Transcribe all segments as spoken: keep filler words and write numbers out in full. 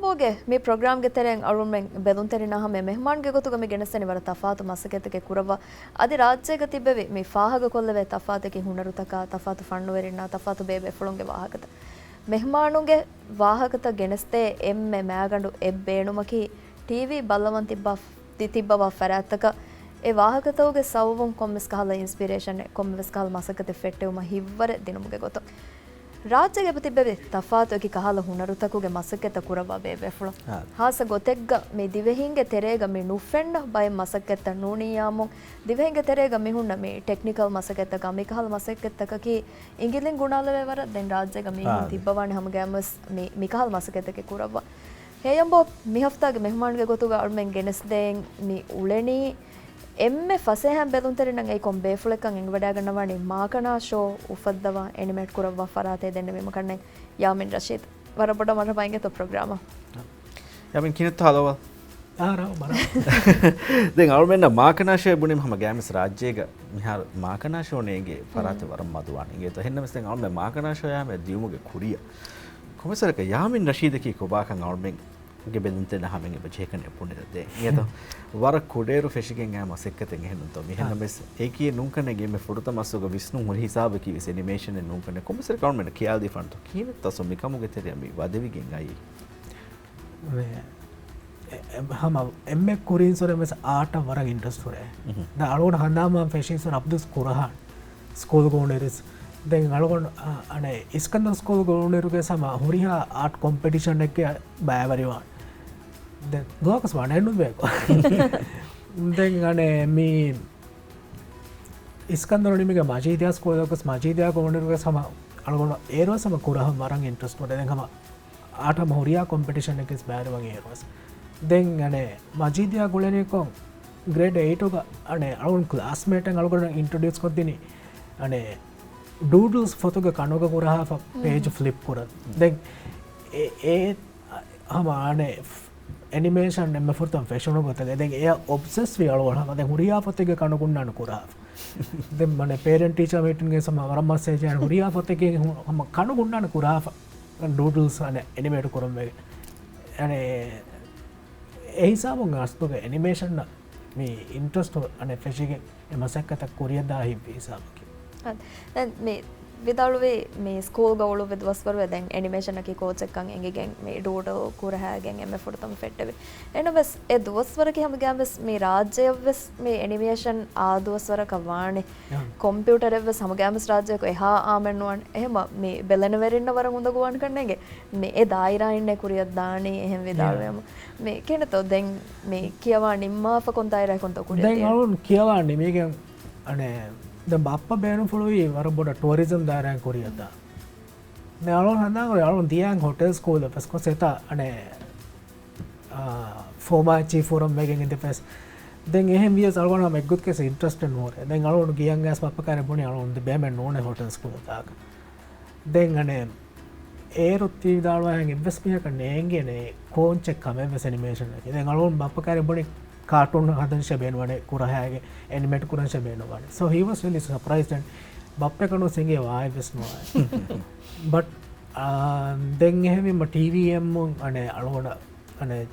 ބޯގެ މި ޕްރޮގްރާމްގެ ތެރެއިން އަޅުމެން ބެލުންތެރިންނާ ހަމަ މެހުމާންގެ ގޮތުގަ މި ގެނެސްދެނީ ވަރަށް ތަފާތު މަސައްކަތެއް ކުރައްވާ. އަދި ރާއްޖޭގަ ތިއްބެވި މި ފާހަގަކޮށްލެވޭ ތަފާތު އެކި ހުނަރުތަކާ، ތަފާތު ފަންނުވެރިންނާ، ތަފާތު ބޭބޭފުޅުންގެ ވާހަކަތައް. މެހުމާނުންގެ ވާހަކަތައް ގެނެސްދޭ އެންމެ މައިގަނޑު އެއް ބޭނުމަކީ، ޓީވީ ބައްލަވަން ތިއްބާ، ތި-، ތިއްބަވާ ފަރާތްތަކަށް އެ ވާހަކަތަކުގެ ސަބަބުން ކޮންމެސް ކަހަލަ އިންސްޕިރޭޝަނެއް، ކޮންމެވެސް ކަހަލަ މަސައްކަތެއް ފެއްޓެވުމަށް ހިތްވަރެއް ދިނުމުގެ ގޮތުން. ރާއްޖޭގަ ތިއްބެވި ތަފާތު އެކި ކަހަލަ ހުނަރުތަކުގެ މަސައްކަތްތައް ކުރައްވާ ބޭބޭފުޅުން. އާ. ހާއްސަ ގޮތެއްގަ މި ދިވެހިންގެ ތެރޭގަ މި ނުފެންނަ ބައެއް މަސައްކަތްތައް ނޫނިއްޔާމު، ދިވެހިންގެ ތެރޭގަ މި ހުންނަ މި ޓެކްނިކަލް މަސައްކަތްތަކާ މިކަހަލަ މަސައްކަތްތަކަކީ އިނގިލިން ގުނާލެވޭ ވަރަށް ދެން ރާއްޖޭގަ މީހުން އާ. ތިއްބަވާނެ ހަމަގައިމުވެސް މި، މިކަހަލަ މަސައްކަތްތަކެއް ކުރައްވާ. ހޭޔަނބޯ މި ހަފްތާގެ މެހުމާނުގެ ގޮތުގަ އަޅުމެން ގެނެސްދޭން މި އުޅެނީ އެންމެ ފަސޭހައިން ބެލުންތެރިންނަށް އެއީ ކޮން ބޭފުޅެއްކަން އެނގިވަޑައިގަންނަވާނީ މާކަނާ ޝޯ އުފައްދަވާ އެނިމޭޓް ކުރައްވާ ފަރާތެއް ދެންނެވީމަ ކަންނޭނގެ ޔާމިން ރަޝީދު. ވަރަށް ބޮޑަށް މަރުޙަބާ އިނގޭތޯ ޕްރޮގްރާމަށް. ޔާމިން ކިހިނެއްތޯ ހާލު އަހްވާލު؟ އާ، ރާ، ބަރާ. ދެން އަޅުމެންނަށް މާކަނާ ޝޯ ބުނީމަ ހަމަ ގައިމުވެސް ރާއްޖޭގަ މިހާރު މާކަނާ ޝޯ ނޭނގޭ ފަރާތެއް ވަރަށް މަދުވާނެ އިނގޭތޯ. އެހެންނަމަވެސް ދެން އަޅުމެން މާކަނާ ޝޯ ޔާމިން ދިޔުމުގެ ކުރިއަށް ކޮންމެސް ވަރަކަށް ޔާމިން ރަޝީދަކީ ކޮބާކަން އަޅުމެން ގެ ބެލުންތެރިންނަށް ހަމައެއް އެބަ ޖެހިކަން އެބަ ބުނެދޭ. އިނގޭތޯ؟ ވަރަށް ކުޑައިރު ފެށިގެން އައި މަސައްކަތެއް އެހެންނުންތޯ؟ މިހެންނަމަވެސް އެކީ ނޫންކަން އެނގޭ މި ފުރަތަމަ އަސްލުގަ ވިސްނުން ހުރި ހިސާބަކީ ވެސް އެނިމޭޝަނެއް ނޫންކަން. ކޮންމެސް ވަރަކަށް އަޅުމެންނަށް ޚިޔާލު ދީފާނެތޯ؟ ކިހިނެއްތޯ އަސްލު މިކަމުގެ ތެރެއަށް މި ވަދެވިގެން އައީ؟ މޭ، އެ-، އެ-، ހަމަ އެންމެ ކުރިން ސޮރެ ވެސް އާޓަށް ވަރަށް އިންޓްރެސްޓް ހުރޭ. ދެން އަޅުގަނޑު ހަނދާން ފެށީ ސޮރެ އަބްދުސް ކުރަހާން ސްކޫލްގަ އުޅުނުއިރު. ދެން އަޅުގަނޑު، އަ-، އަނެއް އިސްކަންދަރު ސްކޫލްގަ އުޅުނުއިރުގެ ހަމަ ހުރިހާ އާޓް ކޮމްޕިޓިޝަނެއްގެ ބައިވެރިވާން. ދެން ދުވަހަކުސް ވަނެއްނުވޭ. ދެން އަނެއް މި އިސްކަންދަރު ނިމިގެން މަޖީދިޔާ ސްކޫލަކުސް މަޖީދިޔާގަ އުޅުނުއިރުގެސް ހަމަ އަޅުގަނޑު އޭރުވެސް ހަމަ ކުރަހަން ވަރަށް އިންޓްރެސްޓް ހުރޭ. ދެން ހަމަ އާޓް ހަމަ ހުރިހާ ކޮމްޕިޓިޝަނެއްގެސް ބައިވެރިވަން އޭރުވެސް. ދެން އަނެއް މަޖީދިޔާ ގުޅެނީކޮށް ގްރޭޑް އެއިޓުގަ އަނެއް އަޅުގަނޑު ކްލާސްމޭޓް އަޅުގަނޑަށް އިންޓްރޮޑިއުސް ކޮށްދިނީ އަނެއް ޑޫޑްލްސް ފޮތުގެ ކަނުގަ ކުރަހާފަ ޕޭޖް ފްލިޕް ކުރަން. ދެން އެ-، އެ ހަމަ އަނެއް އެނިމޭޝަން އެންމެ ފުރަތަމަ ފެށުނު ގޮތަށް. ދެން އެއަށް އޮބްސެސްވި އަޅުގަނޑު ހަމަ ދެން ހުރިހާ ފޮތެއްގެ ކަނު ގުންނާނެ ކުރާފަ. ދެން މަނެ ޕޭރެންޓް ޓީޗަރ މީޓިންގެ ހަމަ ވަރަށް މަސް އެޖާން ހުރިހާ ފޮތެއްގެ ހު-، ހަމަ ކަނު ގުންނާނެ ކުރާފަ. ޑޫޑްލްސް އަނެއް އެނިމޭޓް ކުރަން ވެގެން. އަނެއް އެ ހިސާބުން އަސްލުގެ އެނިމޭޝަންއަށް މި އިންޓްރެސްޓް އަނެއް ފެށިގެން އެ މަސައްކަތަށް ކުރިއަށް ދާ ހިތްވި ހިސާބަކީ. އަ، ދެން މި ވިދާޅުވި މި ސްކޫލްގަ އުޅުއްވި ދުވަސްވަރު ދެން އެނިމޭޝަނަކީ ކޯޗެއްކަން އެނގިގެން މި ޑޫޑުލް ކުރަހައިގެން އެންމެ ފުރަތަމަ ފެއްޓެވި. އެހެންނަމަވެސް އެ ދުވަސްވަރަކީ ހަމަގައިމުވެސް މި ރާއްޖެއަށްވެސް މި އެނިމޭޝަން އާ ދުވަސްވަރަކަށް ވާނެ. ކޮމްޕިއުޓަރެއްވެސް ހަމަގައިމުވެސް ރާއްޖެއަކު އެހާ އާމެއް ނުވާނެ. އެހެންވީމަ މި ބެލެނިވެރިންނަށް ވަރަށް އުނދަގޫވާނެކަން އެނގޭ. މި އެ ދާއިރާއިންނޭ ކުރިއަށް ދާނީ އެހެން ވިދާޅުވީމަ. މި ކިހިނެއްތޯ ދެން މި ކިޔަވާ ނިންމާފަ ކޮން ދާއިރާއަކުންތޯ ކުރިއަށް ދެން ދިޔަ؟ އަޅުން ކިޔަވާ ނިމިގެން އަނެއް ދެން ބައްޕަ ބޭނުންފުޅުވީ ވަރަށް ބޮޑަށް ޓޫރިޒަމް ދާއިރާއިން ކުރިއަށް ދާ. ދެން އަޅުން ހަނދާން ކުރީ އަޅުން ދިޔައިން ހޮޓެލް ސްކޫލަށް ފެސްކޮށް އެތާ އަނެއް، އާ، ފޯމާ އެޗީވް ކުރަން ވެގެން އިނދެފަސް. ދެން އެހެން ވިޔަސް އަޅުގަނޑު ހަމަ އެއްގޮތަކަށް އިންޓްރެސްޓެއް ނުހުރޭ. ދެން އަޅުގަނޑު ގިޔަން އައިސް ބައްޕަ ކާރި ބުނި އަޅުގަނޑު ބޭމެއް ނޫނޭ ހޮޓެލް ސްކޫލް ދާކަށް. ދެން އަނެއް އޭރު ތި ވިދާޅުވާހެން އެއްވެސް މީހަކަށް ނޭނގޭނެ ކޯންޗެއް ކަމެއްވެސް އެނިމޭޝަނަކީ. ދެން އަޅުގަނޑު ބައްޕަ ކާރި ބުނި ކާޓޫން ހަދަން ޝޭ ބޭނުންވާނެ، ކުރަހައިގެ އެނިމޭޓް ކުރަން ޝޭ ބޭނުންވާނެ. So he was really surprised and ބައްޕަ ކަނު ސިނގޭ ވާއެއްވެސް ނުވާ. ބަޓް، އާ، ދެން އެހެންވީމަ ޓީވީ އެމް އަނެއް އަޅުގަނޑަށް އަނެއް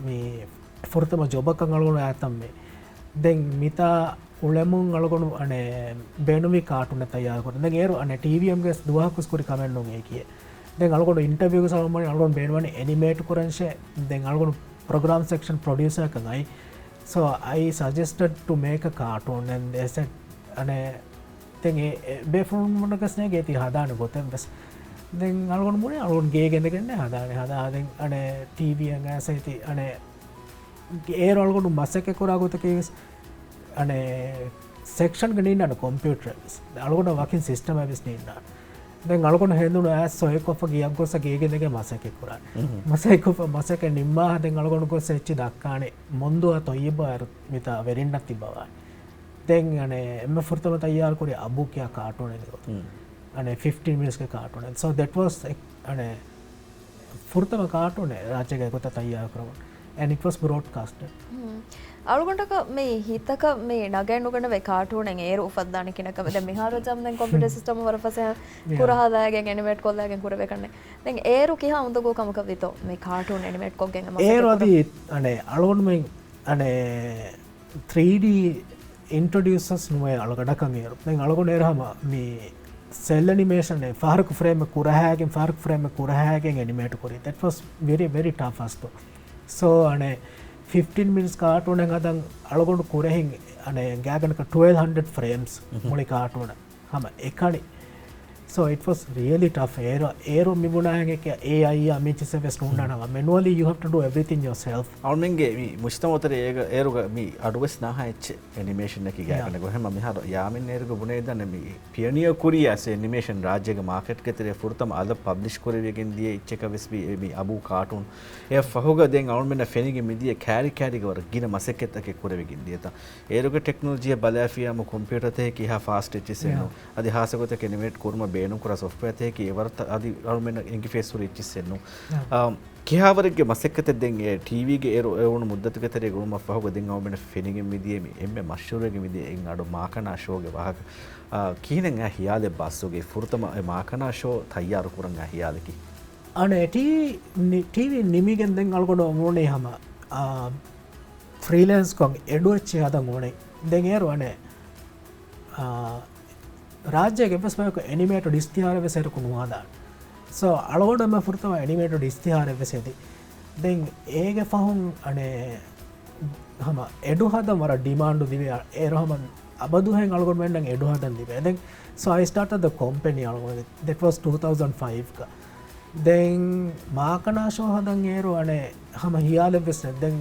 މި ފުރަތަމަ ޖޮބަކަށް އަޅުގަނޑު އައިތަން މި. ދެން މިތާ އުޅެމުން އަޅުގަނޑު އަނެއް ބޭނުންވީ ކާޓޫނެއް ތައްޔާރު ކުރަން. ދެން އޭރު އަނެއް ޓީވީ އެމްގެ ދުވަހަކުސް ކުރި ކަމެއް ނޫން އެކި. ދެން އަޅުގަނޑު އިންޓަވިއުގެ ސަބަބުން އަޅުގަނޑު ބޭނުންވަނީ އެނިމޭޓް ކުރަން ޝޭ. ދެން އަޅުގަނޑު ޕްރޮގްރާމް ސެކްޝަން ޕްރޮޑިއުސަރ ކަން އައި. So I suggested to make a cartoon and they said އަނެއް ތެން އެ، އެ ބޭފުޅުން ވަންނަ ގަސް ނޭގޭ ތި ހަދާނެ ގޮތެއް ވެސް. ދެން އަޅުގަނޑު ބުނި އަޅުގަނޑު ގޭގެ އިނދެގެން ހަދާނެ. ހަދާ ދެން އަނެއް ޓީވީ އަނގައިސައިތި އަނެއް އޭރު އަޅުގަނޑު މަސައްކަތް ކުރާ ގޮތަކީ ވެސް އަނެއް ސެކްޝަންގެ ނީންނާނެ ކޮމްޕިއުޓަރެއް ވެސް. އަޅުގަނޑަށް ވަކިން ސިސްޓަމެއް ވެސް ނީންނާނެ. ދެން އަޅުގަނޑު ހެނދުނު އައިސް ސޮއިކޮށްފަ ގެއަށް ގޮސް ގޭގެ އިނދެގެން މަސައްކަތް ކުރާނެ. މަސައްކަތް ކޮށްފަ މަސައްކަތް ނިންމާ ދެން އަޅުގަނޑު ގޮސް އެއްޗި ދައްކާނެ. މޮންދުއާ ތޮއްޔިބާ އޭރު މިތާ ވެރިންނަށް ތިއްބަވާނެ. ދެން އަނެއް އެންމެ ފުރަތަމަ ތައްޔާރު ކުރީ އަބޫ ކިޔާ ކާޓޫނެއް ގޮތުން. އަނެއް ފިފްޓީން މިނިޓްސްގެ ކާޓޫނެއް. So that was އެ-، އަނެއް ފުރަތަމަ ކާޓޫނެއް ރާއްޖޭގެ ގޮތަށް ތައްޔާރު ކުރަމުން. and it was broadcasted. ހުން. އަޅުގަނޑަކަށް މި ހިތަކަށް މި ނަގައިނުގަނެވޭ ކާޓޫނެއް އޭރު އުފައްދާނީ ކިހިނެއްކަމެއް. ދެން މިހާރު ޖަމް ދެން ކޮމްޕިއުޓަރ ސިސްޓަމް ވަރަށް ފަސޭހަ ކުރަހާލައިގެން އެނިމޭޓް ކޮށްލައިގެން ކުރެވޭ ކަންނެ. ދެން އޭރު ކިހާ އުނދަގޫ ކަމަކަށް ވީތޯ މި ކާޓޫން އެނިމޭޓް ކޮށްގެން މަސައްކަތް ކުރަން؟ އޭރު އަދި އަނެ އަޅުގަނޑުމެން އަނެ ތްރީޑީ އިންޓްރޮޑިއުސަސް ނުވޭ އަޅުގަޑަކަށް އޭރު. ދެން އަޅުގަނޑު އޭރު ހަމަ މި ސެލް އެނިމޭޝަން އެއް ފަހަރަކު ފްރޭމެއް ކުރަހައިގެން، ފަހަރަކު ފްރޭމެއް ކުރަހައިގެން އެނިމޭޓް ކުރީ. That was very, very tough އަސްތު. So އަނެ ފިފްޓީން މިނިޓްސް ކާޓޫނެއް ހަދަން އަޅުގަނޑު ކުރެހިން އަނެ ގާތްގަނޑަކަށް ޓްވެލްވް ހަންޑްރެޑް ފްރޭމްސް މުޅި ކާޓޫނަށް ހަމަ އެކަނި. So it was really tough. އޭރު، އޭރު މި ބުނާހެން އެކި އޭއައި އާ މި އެޗްއެސްއެފް ވެސް ނޫންނާނަމަ. މެނުއަލީ you have to do everything yourself. އަޅުމެންގެ މި މުޖްތަމަޢުތެރޭ އޭގަ އޭރުގަ މި އަޑުވެސް ނާހާ އެއްޗެއް އެނިމޭޝަންއަކީ ގާތްގަނޑަކަށް. ހަމަ މިހާރު ޔާމީން އޭރުގަ ބުނެވިދާނެ މި ޕިއޮނިއަރ ކުރިޔާސް އެނިމޭޝަން ރާއްޖޭގެ މާކެޓްގެ ތެރޭ ފުރަތަމަ އަލަށް ޕަބްލިޝް ކުރެވިގެން ދިޔަ އެއްޗަކަށް ވެސް ވީ މި އަބޫ ކާޓޫން. އެއަށް ފަހުގަ ދެން އަޅުމެންނަށް ފެނިގެން މިދިޔަ ކައިރި ކައިރީގަ ވަރަށް ގިނަ މަސައްކަތްތަކެއް ކުރެވިގެން ދިޔަތާ. އޭރުގެ ޓެކްނޮލޮޖީއަށް ބަލާފިއްޔާމު ކޮމްޕިއުޓަރތަކެއް ކިހާ ފާސްޓް އެއްޗިއްސެއްނު. އަދި ހާއްސަގޮތަށް އެނިމޭޓް ކުރުމަށް ބޭނުންކުރާ ސޮފްޓްވެއާތަކެއް އެވަރަށް އަދި އަޅުމެންނަށް އެނގިފޭސްހުރި އެއްޗިއްސެއްނު. އާ، ކިހާވަރެއްގެ މަސައްކަތެއް ދެން އެ ޓީވީގެ އޭރު އެ އުޅުނު މުއްދަތުގެ ތެރޭ ގުޅުމަށް ފަހުގަ ދެން އަޅުމެންނަށް ފެނިގެން މިދިޔަ މި އެންމެ މަޝްހޫރުވެގެން މިދިޔަ އެއް އަޑު މާކަނާ ޝޯގެ ވާހަކަ. އާ، ކިހިނެއް އައި ހިޔާލެއް ބާއްސުގެ ފުރަތަމަ އެ މާކަނާ ޝޯ ތައްޔާރު ކުރަން އައި ހިޔާލަކީ؟ އަނެ ޓީވީ ނި-، ޓީވީ ނިމިގެން ދެން އަޅުގަނޑު އުޅުނީ ހަމަ، އާ، ފްރީލޭންސްކޮށް އެޑު އެއްޗެއް ހަދަން އުޅުނީ. ދެން އޭރު އަނެ، އާ، ރާއްޖޭގެ އެއްވެސް ބަޔަކު އެނިމޭޓް އިސްތިހާރެއް ވެސް އޭރު ނުހަދާނެ. ސޯ، އަޅުގަނޑު އެންމެ ފުރަތަމަ އެނިމޭޓް އިސްތިހާރެއް ވެސް ހެދި. ދެން އޭގެ ފަހުން އަނެ ހަމަ އެޑު ހަދަން ވަރަށް ޑިމާންޑު ދިވެ. އޭރު ހަމަ އަބަދުހެން އަޅުގަނޑުމެންނަށް އެޑު ހަދަން ދިވެ. ދެން، so I started the company އަޅުގަނޑު. That was two thousand five ގަ. ދެން މާކަނާ ޝޯ ހަދަން އޭރު އަނެ ހަމަ ހިޔާލެއް ވެސް ނެތް. ދެން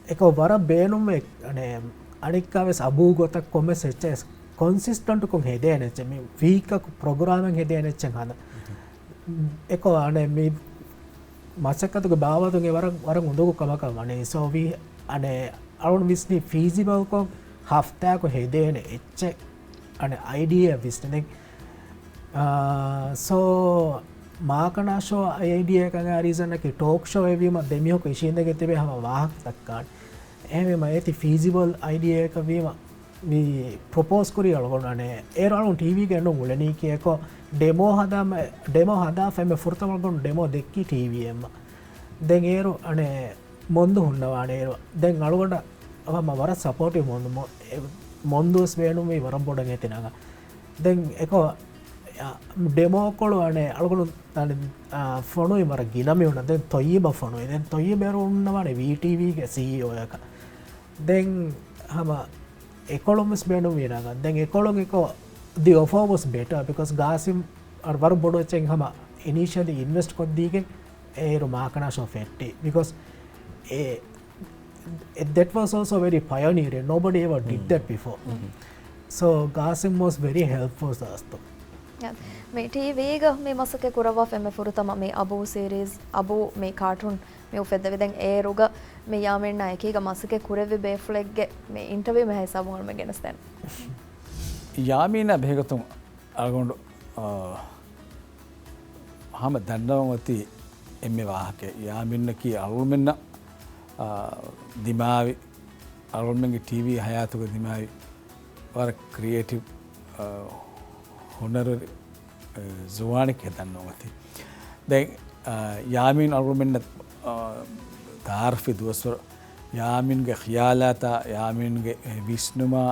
އެކަ ވަރަށް ބޭނުންވެ، އަނެ، އަނެއްކާ ވެސް އަބޫ ގޮތަށް ކޮންމެސް އެއްޗެއް ކޮންސިސްޓަންޓްކޮށް ހެދޭނެ އެއްޗެއް، މި ވީކަކު ޕްރޮގްރާމެއް ހެދޭނެ އެއްޗެއް ހަނދާ. އެކޮ އަނެ މި މަސައްކަތުގެ ބާވަތުން އެ ވަރަށް، ވަރަށް އުނދަގޫ ކަމަކަށް ވަނީ. ސޯ ވީ އަނެ އަޅުން ވިސްނީ ފީޒިބަލްކޮށް ހަފްތާއަކު ހެދޭނެ އެއްޗެއް އަނެ އައިޑިއާ ވިސްނި. ދެން، އާ، ސޯ މާކަނާ ޝޯ އައިޑިއާ އެކަން ރީޒަން އަކީ ޓޯކް ޝޯ އެވީމަ ދެމީހަކު އިށީނދެގެން ތިބޭ ހަމަ ވާހަކަ ދައްކާނެ. އެހެންވީމަ އޭތި ފީޒިބަލް އައިޑިއާއަކަށް ވީމަ މި ޕްރޮޕޯސް ކުރީ އަޅުގަނޑު އަނެ އޭރު އަޅުން ޓީވީގެ އެންޑުން އުޅެނީކީ އެކޮ ޑެމޯ ހަދާ، ޑެމޯ ހަދާފަ އެންމެ ފުރަތަމަ އަޅުގަނޑު ޑެމޯ ދެއްކީ ޓީވީއެއްމަ. ދެން އޭރު އަނެ މޮންދު ހުންނަވާނެ އޭރު. ދެން އަޅުގަނޑަށް ހަމަ ވަރަށް ސަޕޯޓިވް މޮންދު، މޮ-، އެ، މޮންދުވެސް ބޭނުންވީ ވަރަށް ބޮޑަށް އޭތި ނަގަން. ދެން އެކޮ، އަ، ޑެމޯކޮޅު އަނެ އަޅުގަނޑު އަނެ، އަ، ފޮނުވި ވަރަށް ގިނަ މީހުންނަށް. ދެން ތޮއްޔިބަށް ފޮނުވި. ދެން ތޮއްޔިބު އޭރު ހުންނަވާނެ ވީޓީވީގެ ސީއީއޯއަކަށް. ދެން ހަމަ އެކޮޅުން ވެސް ބޭނުންވީ ނަގަން. ދެން އެކޮޅުން އެކޮ the offer was better because ގާސިމް އަ، ވަރަށް ބޮޑު އެއްޗެއް ހަމަ އިނީޝިއަލީ އިންވެސްޓް ކޮށްދީގެން އޭރު މާކަނާ ޝޯ ފެއްޓީ. Because އެ، އެ، that was also very pioneering. Nobody ever did that before. So ގާސިމް was very helpful އަސްތު. މި ޓީވީގަ މި މަސައްކަތް ކުރައްވާފަ އެންމެ ފުރަތަމަ މި އަބޫ ސީރީޒް، އަބޫ މި ކާޓޫން މި އުފެއްދެވި. ދެން އޭރުގަ މި ޔާމީންއާ އެކީގަ މަސައްކަތް ކުރެއްވި ބޭފުޅެއްގެ މި އިންޓަވިއު މި ހިސާބުން އަޅުމެން ގެނެސްދޭން. ޔާމީނާ ބެހޭގޮތުން އަޅުގަނޑު، އާ، ހަމަ ދަންނަވަން އޮތީ އެންމެ ވާހަކައެއް. ޔާމީނަކީ އަޅުގަނޑުމެންނަށް، އާ، ދިމާވި، އަޅުގަނޑުމެންގެ ޓީވީ ހަޔާތުގަ ދިމާވި ވަރަށް ކްރިއޭޓިވް، އާ، ހުނަރުވެރި، އާ، ޒުވާނެކޭ ދަންނަވަން އޮތީ. ދެން، އާ، ޔާމީން އަޅުގަނޑުމެންނަށް، އާ، ތައާރަފީ ދުވަސްވަރު ޔާމީންގެ ޚިޔާލާތާ، ޔާމީންގެ ވިސްނުމާ،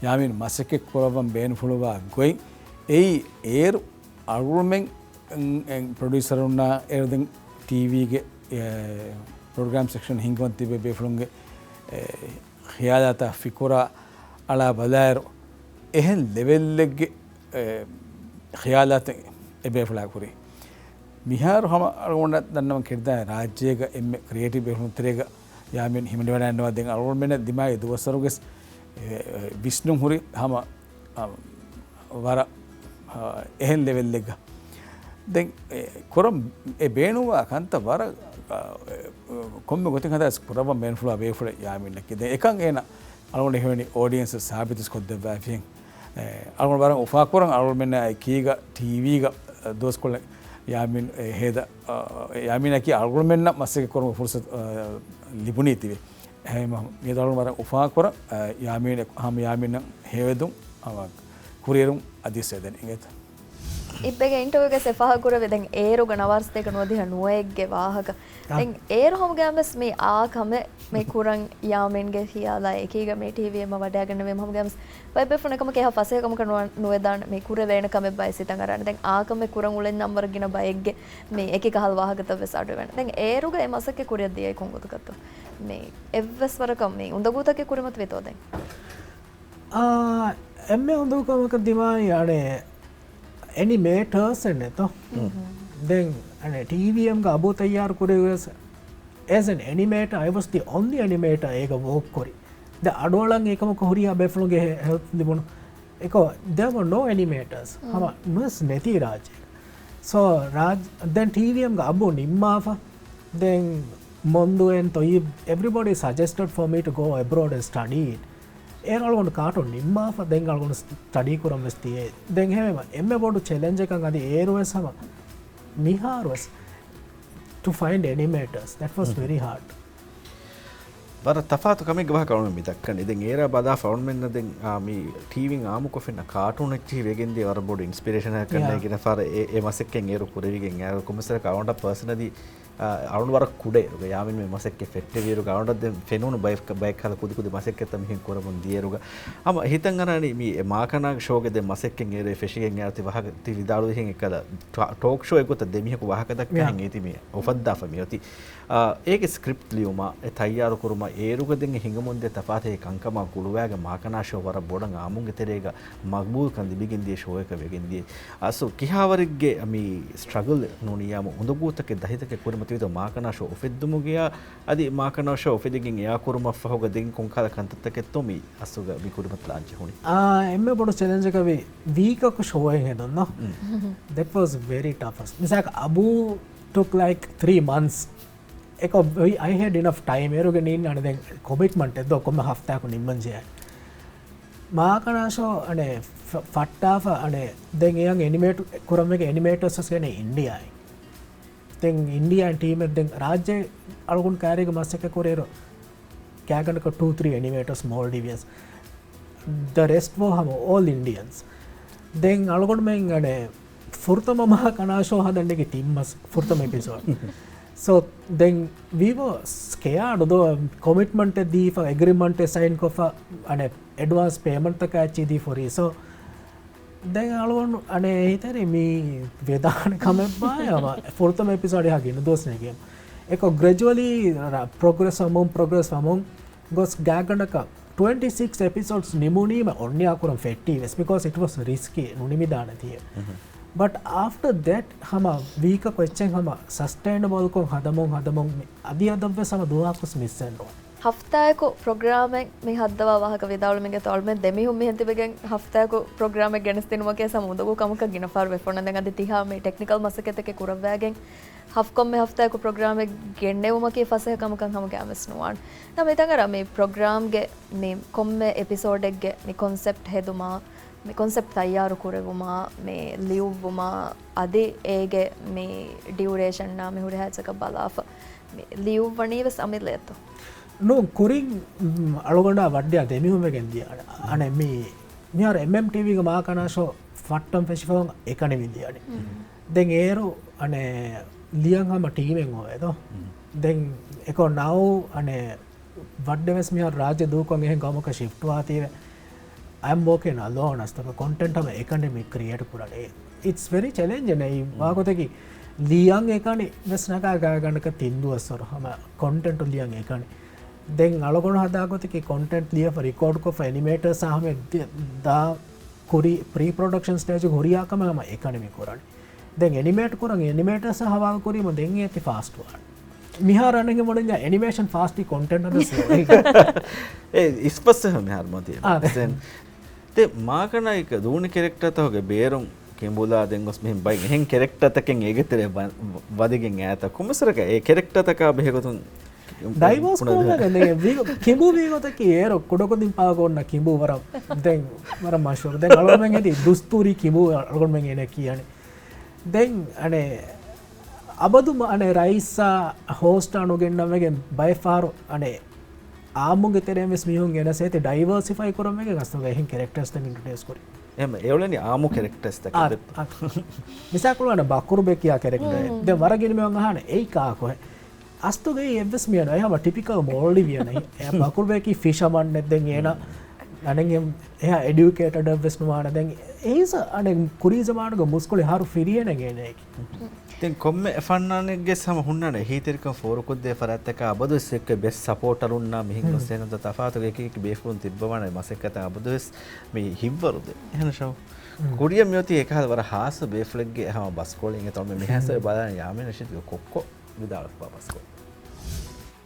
ޔާމީން މަސައްކަތް ކުރައްވަން ބޭނުންފުޅުވާ ގޮތް އެއީ އޭރު އަޅުގަނޑުމެން ޕްރޮޑިއުސަރުންނާ އޭރު ދެން ޓީވީގެ، އެ، ޕްރޮގްރާމް ސެކްޝަން ހިންގަމުން ތިބޭ ބޭފުޅުންގެ، އެ، ޚިޔާލާތާ ފިކުރާ އަޅާ ބަލާއިރު އެހެން ލެވެލްއެއްގެ، އެ، ޚިޔާލާތެއް އެބޭފުޅާ ކުރީ. މިހާރު ހަމަ އަޅުގަނޑަށް ދަންނަވަން ކިރިދާ ރާއްޖޭގަ އެންމެ ކްރިއޭޓިވް ބޭފުޅުން ތެރޭގަ ޔާމީން ހިމެނިވަޑައިންނަވާ. ދެން އަޅުގަނޑުމެންނަށް ދިމާވި ދުވަސްވަރުގެސް، އެ، އެ، ވިސްނުން ހުރި ހަމަ، އަ، ވަރަށް، އަ، އެހެން ލެވެލްއެއްގަ. ދެން، އެ، ކުރަން އެ ބޭނުންވާ ކަންތައް ވަރަށް، އަ، އެ، ކޮންމެ ގޮތެއް ހަދާ ކުރައްވަން ބޭނުންފުޅާ ބޭފުޅެއް ޔާމީނަކީ. ދެން އެކަން އޭނަ އަޅުގަނޑު ހެވެނި އޯޑިއެންސަށް ސާބިތުވެސް ކޮށްދެއްވާފިހެން. އެ، އަޅުގަނޑު ވަރަށް އުފާކުރަން އަޅުގަނޑުމެންނާ އެކީގަ ޓީވީގަ، އެ، ދުވަސްކޮޅެއް ޔާމީން އެ ހޭދަ، އަ، ޔާމީނަކީ އަޅުގަނޑުމެންނަށް މަސައްކަތް ކުރުމުގެ ފުރުސަތު، އަ، ލިބުނީތީވެ. އެހެންވީމަ މިއަދު އަޅުގަނޑު ވަރަށް އުފާކުރަން، އަ، ޔާމީން އެ-، ހަމަ ޔާމީނަށް ހެޔޮއެދުން ހަމަ ކުރިއެރުން އަދިވެސް އެދެން އިނގޭތަ؟ އިއްބެގެ އިންޓަވިއުގަ އެ ފާހަގަކުރެއްވި ދެން އޭރުގަ ނަވާރަ ސަތޭކަ ނުވަދިހަ ނުވައެއްގެ ވާހަކަ. އާ. ދެން އޭރު ހަމަގައިމުވެސް މި އާ ކަމެއް މި ކުރަން ޔާމީންގެ ހިޔާލާ އެކީގަ މި ޓީވީ އެއްމަ ވަޑައިގަންނަވީމަ ހަމަގައިމުވެސް ބައެއް ބޭފުޅުން އެކަމަކު އެހާ ފަސޭހަކަމަކަށް ނުވަ-، ނުވެދާނެ މި ކުރެވޭނެ ކަމެއް ބާއި ސިތަން އަރާނެ. ދެން އާ ކަމެއް ކުރަން އުޅެން ނަންވަރަށް ގިނަ ބައެއްގެ މި އެކި ކަހަލަ ވާހަކަތައް ވެސް އަޑުއިވޭނެ. ދެން އޭރުގަ އެ މަސައްކަތް ކުރިއަށް ދިޔައީ ކޮން ގޮތަކަށްތޯ؟ މި އެއްވެސް ވަރަކަށް މި އުނދަގޫތަކެއް ކުރިމަތިވީތޯ ދެން؟ އާ، އެންމެ އުނދަގޫ ކަމަކަށް ދިމާއީ އަނެއް އެނިމޭޓަރސް އެއްނެތޯ. ދެން އަނެއް ޓީވީއެމްގެ އަބޫ ތައްޔާރު ކުރެވިޔަސް، as an animator, I was the only animator އޭގަ ވޯކް ކުރި. ދެ އަޑުއަޅަން އެކަމަކު ހުރިހާ ބޭފުޅުންގެ ހެ-، ހެލްޕް ލިބުނު. އެކޯ، there were no animators. ހަމަ ނުވެސް ނެތީ ރާއްޖޭގަ. So, ރާއްޖެ، ދެން ޓީވީއެމްގެ އަބޫ ނިންމާފަ. ދެން މޮންދޫ އެންޑް ތޮއްޔިބް، everybody suggested for me to go abroad and study it. އޭރު އަޅުގަނޑު ކާޓޫން ނިންމާފަ، ދެން އަޅުގަނޑު ސްޓަޑީ ކުރަން ވެސް ދިޔައީ. ދެން ހެމެ އެންމެ ބޮޑު ޗެލެންޖަކަށް އަދި އޭރު ވެސް ހަމަ މިހާރު ވެސް to find animators, that was very hard. ވަރަށް ތަފާތު ކަމެއްގެ ވާހަކަ އަޅުމެން މި ދައްކަނީ. ދެން އޭރާ ބަލާފަ އަޅުމެންނަށް ދެން، އާ، މި ޓީވީން އާއްމުކޮށް ފެންނަ ކާޓޫން އެއްޗިހި ވެގެންދިޔަ ވަރަށް ބޮޑު އިންސްޕިރޭޝަނަކަށް ކަންނޭނގެ ފަހަރަށް އެ، އެ މަސައްކަތް އޭރު ކުރެވިގެން އެ ކޮމިސަރަކަށް އަޅުގަނޑަށް ޕާސަނަލީ އަ، އަޅުން ވަރަށް ކުޑައިރުގަ، ޔާމީން މި މަސައްކަތް ފެއްޓެވިއިރުގަ، އަޅުން ދެން ފެނުނު ބައެއް، ބައެއް ކަހަލަ ކުދިކުދި މަސައްކަތްތައް މިހެން ކުރަމުން ދިޔައިރުގަ، ހަމަ ހިތަށް އަރާނީ މި މާކަނާ ޝޯގެ ދެން މަސައްކަތް އޭރު ފެށިގެން އައި އޮތީ ވާހަކަ ތި ވިދާޅުވިހެން އެއްކަލަ ޓާ-، ޓޯކް ޝޯ އެއްގޮތަށް ދެމީހަކު ވާހަކަ ދައްކާހެން އޭތި މި އުފައްދާފަ މިއޮތީ. އާ، އޭގެ ސްކްރިޕްޓް ލިޔުމާ، އެ ތައްޔާރު ކުރުމާ، އޭރުގަ ދެން ހިނގަމުންދިޔަ ތަފާތު ކަންކަމާ ގުޅުވާގެ މާކަނާ ޝޯ ވަރަށް ބޮޑަށް އާއްމުންގެ ތެރޭގަ މަގްބޫލްކަން ލިބިގެންދިޔަ ޝޯއަކަށް ވެގެންދިޔަ. އަސްލު ކިހާވަރެއްގެ މި ސްޓްރަގަލް ނޫނިއްޔާމު އުނދަގޫތަކެއް ދަހިތަކެއް ކުރިމަތިވިތޯ މާކަނާ ޝޯ އުފެއްދުމުގެއާ އަދި މާކަނާ ޝޯ އުފެދިގެން އެއާ ކުރުމަށްފަހުގަ ދެން ކޮންކަހަލަ ކަންތައްތަކެއްތޯ މި އަސްލުގަ މި ކުރިމަތިލާން ޖެހުނީ؟ އާ، އެންމެ ބޮޑު ޗެލެންޖަކަށް ވީ ވީކަކު ޝޯއެއް ހެދުން. މް. That was very tough. މިސާލަކަށް އަބޫ took like three months. އެކޮ، I had enough time. އޭރުގެ ނީން އަނެ ދެން ކޮމިޓްމަންޓެއް ދޯ ކޮންމެ ހަފްތާއަކު ނިންމަން ޖެހޭ. މާކަނާ ޝޯ އަނެ ފަ-، ފައްޓާފަ އަނެ ދެން އެޔަން އެނިމޭޓް ކުރަންވެގެ އެނިމޭޓަރސް ވެސް ގެނެ އިންޑިއާއިން. ދެން އިންޑިއާއިން ޓީމެއް ދެން ރާއްޖެ އަޅުގަނޑު ކައިރީގަ މަސައްކަތް ކުރިއިރު ގާތްގަނޑަކަށް ޓޫ ތްރީ އެނިމޭޓަރސް މޯލްޑިވިއަސް. The rest were ހަމަ all Indians. ދެން އަޅުގަނޑުމެން އަނެ ފުރަތަމަ މާކަނާ ޝޯ ހަދަން ނެގި ތިން މަސް ފުރަތަމަ އެޕިސޯޑް. So ދެން we were scared ދޯ ކޮމިޓްމަންޓެއް ދީފަ އެގްރިމަންޓެއް ސައިން ކޮށްފަ އަނެ އެޑްވާންސް ޕޭމަންޓްތަކާ އެއްޗި ދީ ފުރީ. So ދެން އަޅުގަނޑު އަނެއް ހިތަރި މީ ވެދާނެ ކަމެއްބާ އަވަ ފުރަތަމަ އެޕިސޯޑް އެހާ ގިނަ ދުވަސް ނެގި. އެކޮ ގްރެޖުއަލީ ޕްރޮގްރެސް ވަމުން، ޕްރޮގްރެސް ވަމުން ގޮސް ގާތްގަނޑަކަށް ޓްވެންޓީ ސިކްސް އެޕިސޯޑްސް ނިމުނީމަ އޮންނަ އަކުރަން ފެއްޓީ ވެސް، because it was risky، ނުނިމިދާނެތީ. މް. But after that ހަމަ ވީކަކު އެއްޗެއް ހަމަ ސަސްޓެއިނަބަލްކޮށް ހަދަމުން ހަދަމުން މި އަދި އަދަށްވެސް ހަމަ ދުވަހަކުސް މިސްވެން ނުވާ. ހަފްތާއަކު ޕްރޮގްރާމެއް މި ހައްދަވާ ވާހަކަ ވިދާޅުމިގެ ތޯ އަޅުމެން ދެމީހުން މިހެން ތިބެގެން ހަފްތާއަކު ޕްރޮގްރާމެއް ގެނެސްދިނުމަކީ ސަމު އުނދަގޫ ކަމަކަށް ގިނަ ފަހަރު ވެފަ އޮންނަ. ދެން އަދި ތިހާ މި ޓެކްނިކަލް މަސައްކަތްތަކެއް ކުރައްވާގެން ހަފް ކޮންމެ ހަފްތާއަކު ޕްރޮގްރާމެއް ގެންނެވުމަކީ ފަސޭހަ ކަމަކަށް ހަމަ ގައިމުވެސް ނުވާނެ. ނަމަ މިތަނގަރ މި ޕްރޮގްރާމްގެ މި ކޮންމެ އެޕިސޯޑެއްގެ މި ކޮންސެޕްޓް ހެދުމާ، މި ކޮންސެޕްޓް ތައްޔާރު ކުރެވުމާ، މި ލިޔުއްވުމާ، އަދި އޭގެ މި ޑިއުރޭޝަންއާ މި ހުރިހާ އެއްޗަކަށް ބަލާފަ، މި ލިޔުއްވަނީ ވެސް އަމިއްލައެއްތޯ؟ ނޫން، ކުރިން، މް، އަޅުގަނޑާ ވައްޑިއާ ދެމީހުން ވެގެން ދިޔަ. އަނެ، އަނެ މި، މިހާރު އެމްއެމްޓީވީގެ މާކަނާ ޝޯ ފައްޓަން ފެށިފަހުން އެކަނި މި ދިޔަނީ. މް. ދެން އޭރު، އަނެ، ލިޔަން ހަމަ ޓީމެއް އޮވޭ ދޯ. މް. ދެން އެކޮ ނައު، އަނެ، ވައްޑެވެސް މިހާރު ރާއްޖެ ދޫކޮށް އެހެން ގައުމަކަށް ޝިފްޓްވާތީވެ. I am working alone އަސްތަކަ ކޮންޓެންޓް ހަމަ އެކަނި މި ކްރިއޭޓް ކުރަނީ. It's very challenging. އެއީ މް. ވާގޮތަކީ ލިޔަން އެކަނި ވެސް ނަގާ ގާތްގަނޑަކަށް ތިން ދުވަސްވަރު ހަމަ ކޮންޓެންޓު ލިޔަން އެކަނި. ދެން އަޅުގަނޑު ހަދާ ގޮތަކީ ކޮންޓެންޓް ލިޔަފަ ރިކޯޑްކޮށްފަ އެނިމޭޓަރސް އާ ހަމަ ދި-، ދާ ކުރި ޕްރީ ޕްރޮޑަކްޝަން ސްޓޭޖު ހުރިހާ ކަމެއް ހަމަ އެކަނި މި ކުރަނީ. ދެން އެނިމޭޓް ކުރަން އެނިމޭޓަރސް ހަވާލު ކުރީމަ ދެން އޭތި ފާސްޓް ވާން. މިހާރު އަނެއް މޮޑެލް އެނިމޭޝަން ފާސްޓް ކޮންޓެންޓް އަދަސް އެ އިސްޕަސް މިހާރު މަތި. އާ. ދެން ދެ މާކަނާއިކަ ދޫނި ކެރެކްޓަރތަކުގެ ބޭރުން ކިނބުލާ ދެން ގޮސް މިހެން ބައި އެހެން ކެރެކްޓަރތަކެއް އޭގެ ތެރޭ ވަ-، ވަދެގެން އައިތަ ކޮމިސަރަކަށް އެ ކެރެކްޓަރތަކާ ބެހޭގޮތުން ޑައިވޯސް ކޮށްލަގެން ދެން ވީ-، ކިނބު ވީގޮތަކީ އޭރު ކުޑަކުދިން ޕާގޮ އޮންނަ ކިނބު ވަރަށް ދެން ވަރަށް މަޝްހޫރު. ދެން އަޅުގަނޑުމެން ހެދި ދުސްތޫރީ ކިނބު އަޅުގަނޑުމެން އޭނަ ކިޔަނީ. ދެން އަނެ އަބަދު މަ-، އަނެއް ރައީސާ ހޯސްޓާ ނުގެންނަން ވެގެން ބައެއް ފަހަރު އަނެއް އާއްމުގެ ތެރޭން ވެސް މީހުން ގެނަސް އޭތި ޑައިވާސިފައި ކުރަން ވެގެން އަސްލުގަ އެހެން ކެރެކްޓާސްތައް އިންޓްރޮޑިއުސް ކުރި. އެހެން އެއޮޅެނީ އާއްމު ކެރެކްޓާސްތަކެއް. އާ، ދެ-، އާ. މިސާކުޅު އަނެއް ބަކުރުބެ ކިޔާ ކެރެކްޓާ. ދެން ވަރަށް ގިނަ މީހުން އަހާނެ އެއީ ކާކުހޭ؟ އަސްލުގައި އެއްވެސް މީހެއް ނުވޭ، ހަމަ ޓިޕިކަލް މޯލްޑިވިއަން. އެ ބަކުރުބެއަކީ ފިޝަމަން ދެން އޭނަ އަނެއް އެހާ އެޑިއުކޭޓަޑް ވެސް ނުވާނެ. ދެން އެއީސަ އަނެއް ކުރީ ޒަމާނުގެ މުސްކުޅި ހަރު ފިރިހެނެއް އޭނައަކީ. ދެން ކޮންމެ ފަންނާނެއްގެ ހަމަ ހުންނާނެ އެހީތެރިކަން ފޯރުކޮށްދޭ ފަރާތްތަކާ އަބަދުވެސް އެއްކޮށް ބެސްޓް ސަޕޯޓަރުންނާ މިހެން ގޮސް އެހެން ތަފާތު އެކި އެކި ބޭފުޅުން ތިއްބަވާނެ މަސައްކަތަށް އަބަދުވެސް މި ހިއްވަރުދޭ. އެހެން ޝައު. ކުރިއަށް މިއޮތީ އެކަހަލަ ވަރަށް ހާއްސަ ބޭފުޅެއްގެ ހަމަ ބަސްކޮޅެއް އެތަން މި ހަސަ ބަލާން ޔާމިން ރަޝީދުގެ ކޮއްކޮ ވިދާޅުވާ ބަސްކޮޅު.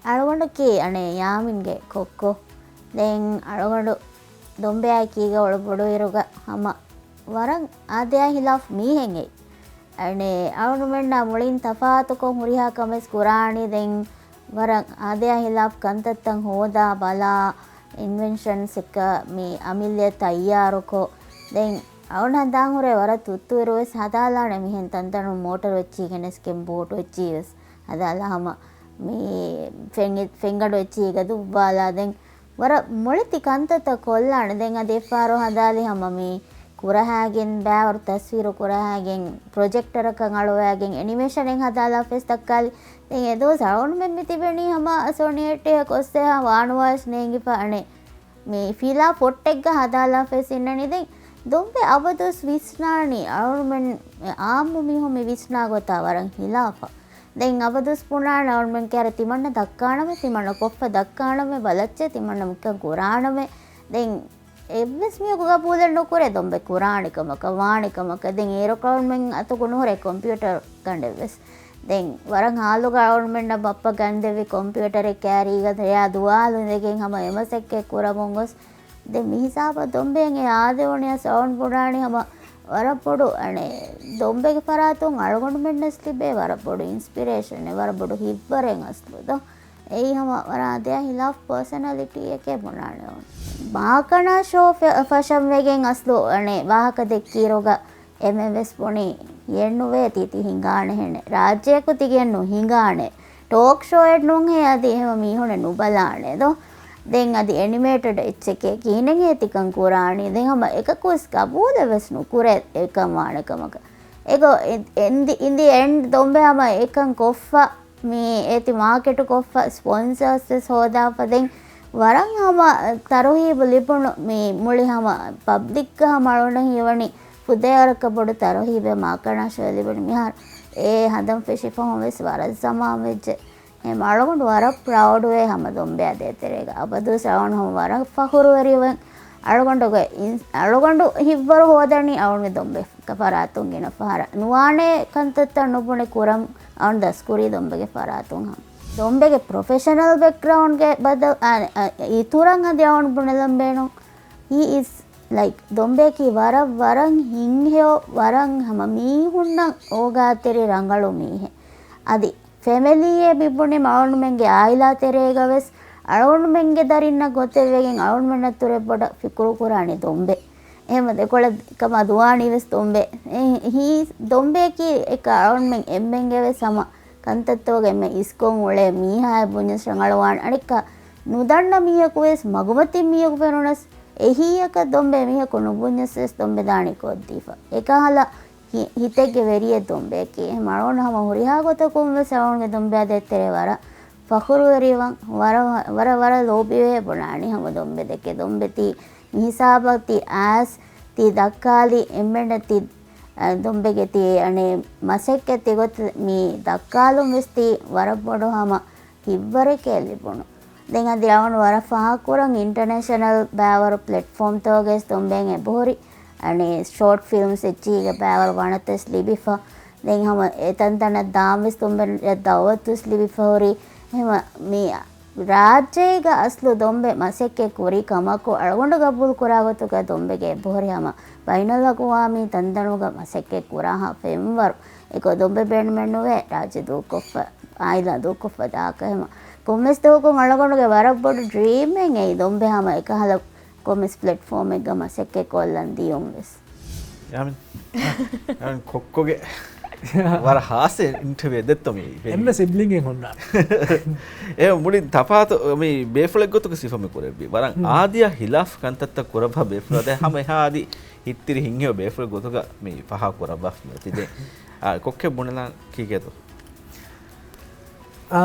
އަޅުގަނޑަކީ އަނެއް ޔާމިންގެ ކޮއްކޮ. ދެން އަޅުގަނޑު ދޮންބެއާއެކީގަ އޮޅު ބޮޑުއިރުގަ ހަމަ ވަރަށް އާދަޔާ ހިލާފް މީހެއް އެއީ. އަނެއް އަޅުގަނޑުމެންނާ މުޅިން ތަފާތުކޮށް ހުރިހާ ކަމެއް ކުރާނީ. ދެން ވަރަށް އާދަޔާ ހިލާފް ކަންތައްތައް ހޯދާ ބަލާ، އިންވެންޝަންސް އެއްކަ މި އަމިއްލަ ތައްޔާރުކޮށް، ދެން އަޅުގަނޑަށް ހަނދާން ހުރޭ ވަރަށް ތުއްތުއިރު ވެސް ހަދާލާނެ މިހެން ތަންތަނުން މޯޓަރު އެއްޗިހި ގެނެސްގެން ބޯޓު އެއްޗިހި ވެސް ހަދާލާ ހަމަ މި ފެން-، ފެންގަނޑު އެއްޗިހިގަ ދުއްވާލާ ދެން ވަރަށް މޮޅި ތި ކަންތައްތައް ކޮށްލާނެ. ދެން އަދި އެއްފަހަރު ހަދާލި ހަމަ މި ކުރަހައިގެން ބައިވަރު ތަސްވީރު ކުރަހައިގެން ޕްރޮޖެކްޓަރަކަށް އަޅުވައިގެން އެނިމޭޝަނެއް ހަދާލާފަވެސް ދައްކާލި. ދެން އެދުވަސް އަޅުގަނޑުމެން މި ތިބެނީ ހަމަ ސޯނި އެއްޓޭހަކަށް އޮއްސޭ ވާނުވާވެސް ނޭނގިފަ އަނެއް މި ފިލާ ފޮށްޓެއްގަ ހަދާލާފަވެސް އިންނަނީ. ދެން ދޮންބެ އަބަދުވެސް ވިސްނާނީ އަޅުގަނޑުމެން އާއްމު މީހުން މި ވިސްނާ ގޮތާ ވަރަށް ހިލާފަށް. ދެން އަބަދުވެސް ބުނާނެ އަޅުގަނޑުމެން ކައިރި ތިމަންނަ ދައްކާނަމޭ، ތިމަންނަ ކޮށްފަ ދައްކާނަމޭ، ބަލައްޗޭ ތިމަންނަ މިކަން ކުރާނަމޭ. ދެން އެއްވެސް މީހަކު ގަބޫލެއް ނުކުރޭ ދޮންބެ ކުރާނެ ކަމަކަށް، ވާނެ ކަމަކަށް. ދެން އޭރު އަޅުގަނޑުމެން އަތުގަ ނުހުރޭ ކޮމްޕިއުޓަރ ގަނޑެއްވެސް. ދެން ވަރަށް ހާލުގަ އަޅުގަނޑުމެންނަށް ބައްޕަ ގަންދެވި ކޮމްޕިއުޓަރެއް ކައިރީގަ ދެޔާ ދުވާލު އިނދެގެން ހަމަ އެ މަސައްކަތް ކުރަމުން ގޮސް. ދެން މި ހިސާބަށް ދޮންބެއަށް އެ އާދެވުނިޔަސް އަޅުގަނޑު ބުނާނީ ހަމަ ވަރަށް ބޮޑު، އަނެއް، ދޮންބެގެ ފަރާތުން އަޅުގަނޑުމެންނަސް ލިބޭ ވަރަށް ބޮޑު އިންސްޕިރޭޝަނެއް، ވަރަށް ބޮޑު ހިތްވަރެއް އަސްލު ދޯ. އެއީ ހަމަ ވަރަށް އާދަޔާ ހިލާފް ޕާސަނަލިޓީއެކޭ ބުނާނެ. މާކަނާ ޝޯ ފެ-، ފަށަން ވެގެން އަސްލު، އަނެއް، ވާހަކަ ދެއްކިއިރުގަ އެންމެން ވެސް ބުނީ އެއްނުވޭ ތީ ތި ހިނގާނެހެނެއް. ރާއްޖެއަކު ތިގެން ނުހިނގާނެ. ޓޯކް ޝޯއެއް ނޫންހޭ އަދި އެހެން މީހުނެއް ނުބަލާނެ ދޯ. ދެން އަދި އެނިމޭޓެޑް އެއްޗެކޭ ކިހިނެއްހޭ ތިކަން ކުރާނީ. ދެން ހަމަ އެކަކުވެސް ގަބޫލެއް ވެސް ނުކުރޭ އެކަން ވާނެ ކަމަކަށް. އެގޮ އި-، އިން ދި-، އިން ދި އެންޑް ދޮންބެ ހަމަ އެކަން ކޮށްފަ މި އޭތި މާކެޓު ކޮށްފަ ސްޕޮންސާސް ވެސް ހޯދާފަ ދެން ވަރަށް ހަމަ ތަރުހީބު ލިބުނު މި މުޅި ހަމަ ޕަބްލިކްގަ ހަމަ އަޅުނަ ހީވަނީ ފުދޭވަރަކަށް ބޮޑު ތަރުހީބެއް މާކަނާ ޝޯ ލިބުނު މިހާރު އެ ހަނދަން ފެށިފަހުން ވެސް ވަރަށް ޒަމާން ވެއްޖެ. އެހެން އަޅުގަނޑު ވަރަށް ޕްރައުޑްވޭ ހަމަ ދޮންބެއާ ދޭތެރޭގަ. އަބަދުވެސް އަޅުގަނޑު ހަމަ ވަރަށް ފަޚުރުވެރިވެން އަޅުގަނޑުގެ އިން-، އަޅުގަނޑު ހިތްވަރު ހޯދަނީ އަޅުގަނޑުގެ ދޮންބެ ފަރާތުން ގިނަ ފަހަރަށް. ނުވާނެ ކަންތައްތައް ނުބުނެ ކުރަން އަޅުގަނޑު ދަސްކުރީ ދޮންބެގެ ފަރާތުން ހަމަ. ދޮންބެގެ ޕްރޮފެޝަނަލް ބެކްގްރައުންޑްގެ ބަދަލު، އަ، އަ، އިތުރަށް އަދި އަޅުގަނޑު ބުނެލަން ބޭނުން. ހީ އިޒް ލައިކް ދޮންބެއަކީ ވަރަށް، ވަރަށް ހިތްހެޔޮ، ވަރަށް ހަމަ މީހުންނަށް އޯގާތެރި ރަނގަޅު މީހެއް. އަދި ފެމިލީއޭ މިބުނި އަޅުގަނޑުމެންގެ އާއިލާ ތެރޭގަވެސް އަޅުގަނޑުމެންގެ ދަރިންނަށް ގޮތެއްވެގެން އަޅުގަނޑުމެންނަށް ތުރެއް ބޮޑަށް ފިކުރު ކުރާނީ ދޮންބެ. އެހެންވެ ދެކޮޅަށް ކަމާ ދުވާނީ ވެސް ދޮންބެ. އެ، ހީ ދޮންބެއަކީ އެކަ އަޅުގަނޑުމެން އެންމެންގެ ވެސް ހަމަ ކަންތައްތަކުގަ އެންމެ އިސްކޮށް އުޅޭ މީހާއެއް ބުންޏަސް ރަނގަޅުވާނެ. އަނެއްކާ ނުދަންނަ މީހަކު ވެސް މަގުމަތި މީހަކު ފެނުނަސް އެހީއަކަށް ދޮންބެ މީހަކު ނުބުންޏަސް ވެސް ދޮންބެ ދާނީ ކޮށްދީފަ. އެކަހަލަ ހި-، ހިތެއްގެ ވެރިއެއް ދޮންބެއަކީ. އެހެން އަޅުގަނޑު ހަމަ ހުރިހާ ގޮތަކުން ވެސް އަޅުގަނޑުގެ ދޮންބެއާ ދޭތެރޭ ވަރަށް ފަޚުރުވެރިވަން، ވަރަށް، ވަރަށް، ވަރަށް ލޯބިވޭ ބުނާނީ ހަމަ ދޮންބެ ދެކެ. ދޮންބެ ތީ މިހިސާބަށް ތި އައިސް، ތި ދައްކާލި އެންމެންނަށް ތި، އަ، ދޮންބެގެ ތި އަނެއް މަސައްކަތް ތި ގޮތަށް މި ދައްކާލުން ވެސް ތި ވަރަށް ބޮޑު ހަމަ ހިތްވަރެކޭ ލިބުނު. ދެން އަދި އަޅުގަނޑު ވަރަށް ފާހަގަކުރަން އިންޓަރނޭޝަނަލް ބައިވަރު ޕްލެޓްފޯމްތަކުގައި ވެސް ދޮންބެއަށް އެބަހުރި. އަނެއް ޝޯޓް ފިލްމްސް އެއްޗީގަ ބައިވަރު ވަނަތަސް ލިބިފަ. ދެން ހަމަ އެތަންތަނަށް ދާން ވެސް ދޮންބެއަށް ދައުވަތު ވެސް ލިބިފަ ހުރި. އެހެންވެ މި ރާއްޖޭގަ އަސްލު ދޮންބެ މަސައްކަތް ކުރި ކަމަކު އަޅުގަނޑު ގަބޫލު ކުރާ ގޮތުގަ ދޮންބެގެ އެބަހުރި ހަމަ ބައިނަލްއަގުވާމީ ތަންތަނުގަ މަސައްކަތް ކުރާހާ ފެންވަރު. އެކޮށް ދޮންބެ ބޭނުމެއް ނުވޭ ރާއްޖެ ދޫކޮށްފަ، އާއިލާ ދޫކޮށްފަ ދާކަށް. އެހެންވެ ކޮންމެސް ދުވަހަކުން އަޅުގަނޑުގެ ވަރަށް ބޮޑު ޑްރީމެއް އެއީ ދޮންބެ ހަމަ އެކަހަލަ ކޮންމެސް ޕްލެޓްފޯމެއްގަ މަސައްކަތް ކޮށްލަން ދިޔުން ވެސް. ޔާމިން، ޔާމިން ކޮއްކޮގެ ވަރަށް ހާސް އިންޓަވިއު ދެއްތޯ މި ވެރި. އެންމެ ސިބްލިންގެއް ހުންނާނެ. އެ މުޅި ތަފާތު މި ބޭފުޅެއް ގޮތުގަ ސިފަ މި ކުރެއްވި. ވަރަށް ހުން. އާދިޔާ ހިލާފް ކަންތައްތައް ކުރައްވާ ބޭފުޅާ ދެ ހަމަ އެހާ އަދި ހިތްތިރި ހިތްހެޔޮ ބޭފުޅެއް ގޮތުގަ މި ފާހަގަ ކުރައްވާފަ މި އޮތީ. ދެ، އާ، ކޮއްކޮ ބުނެލާ ކީކޭތޯ؟ އާ،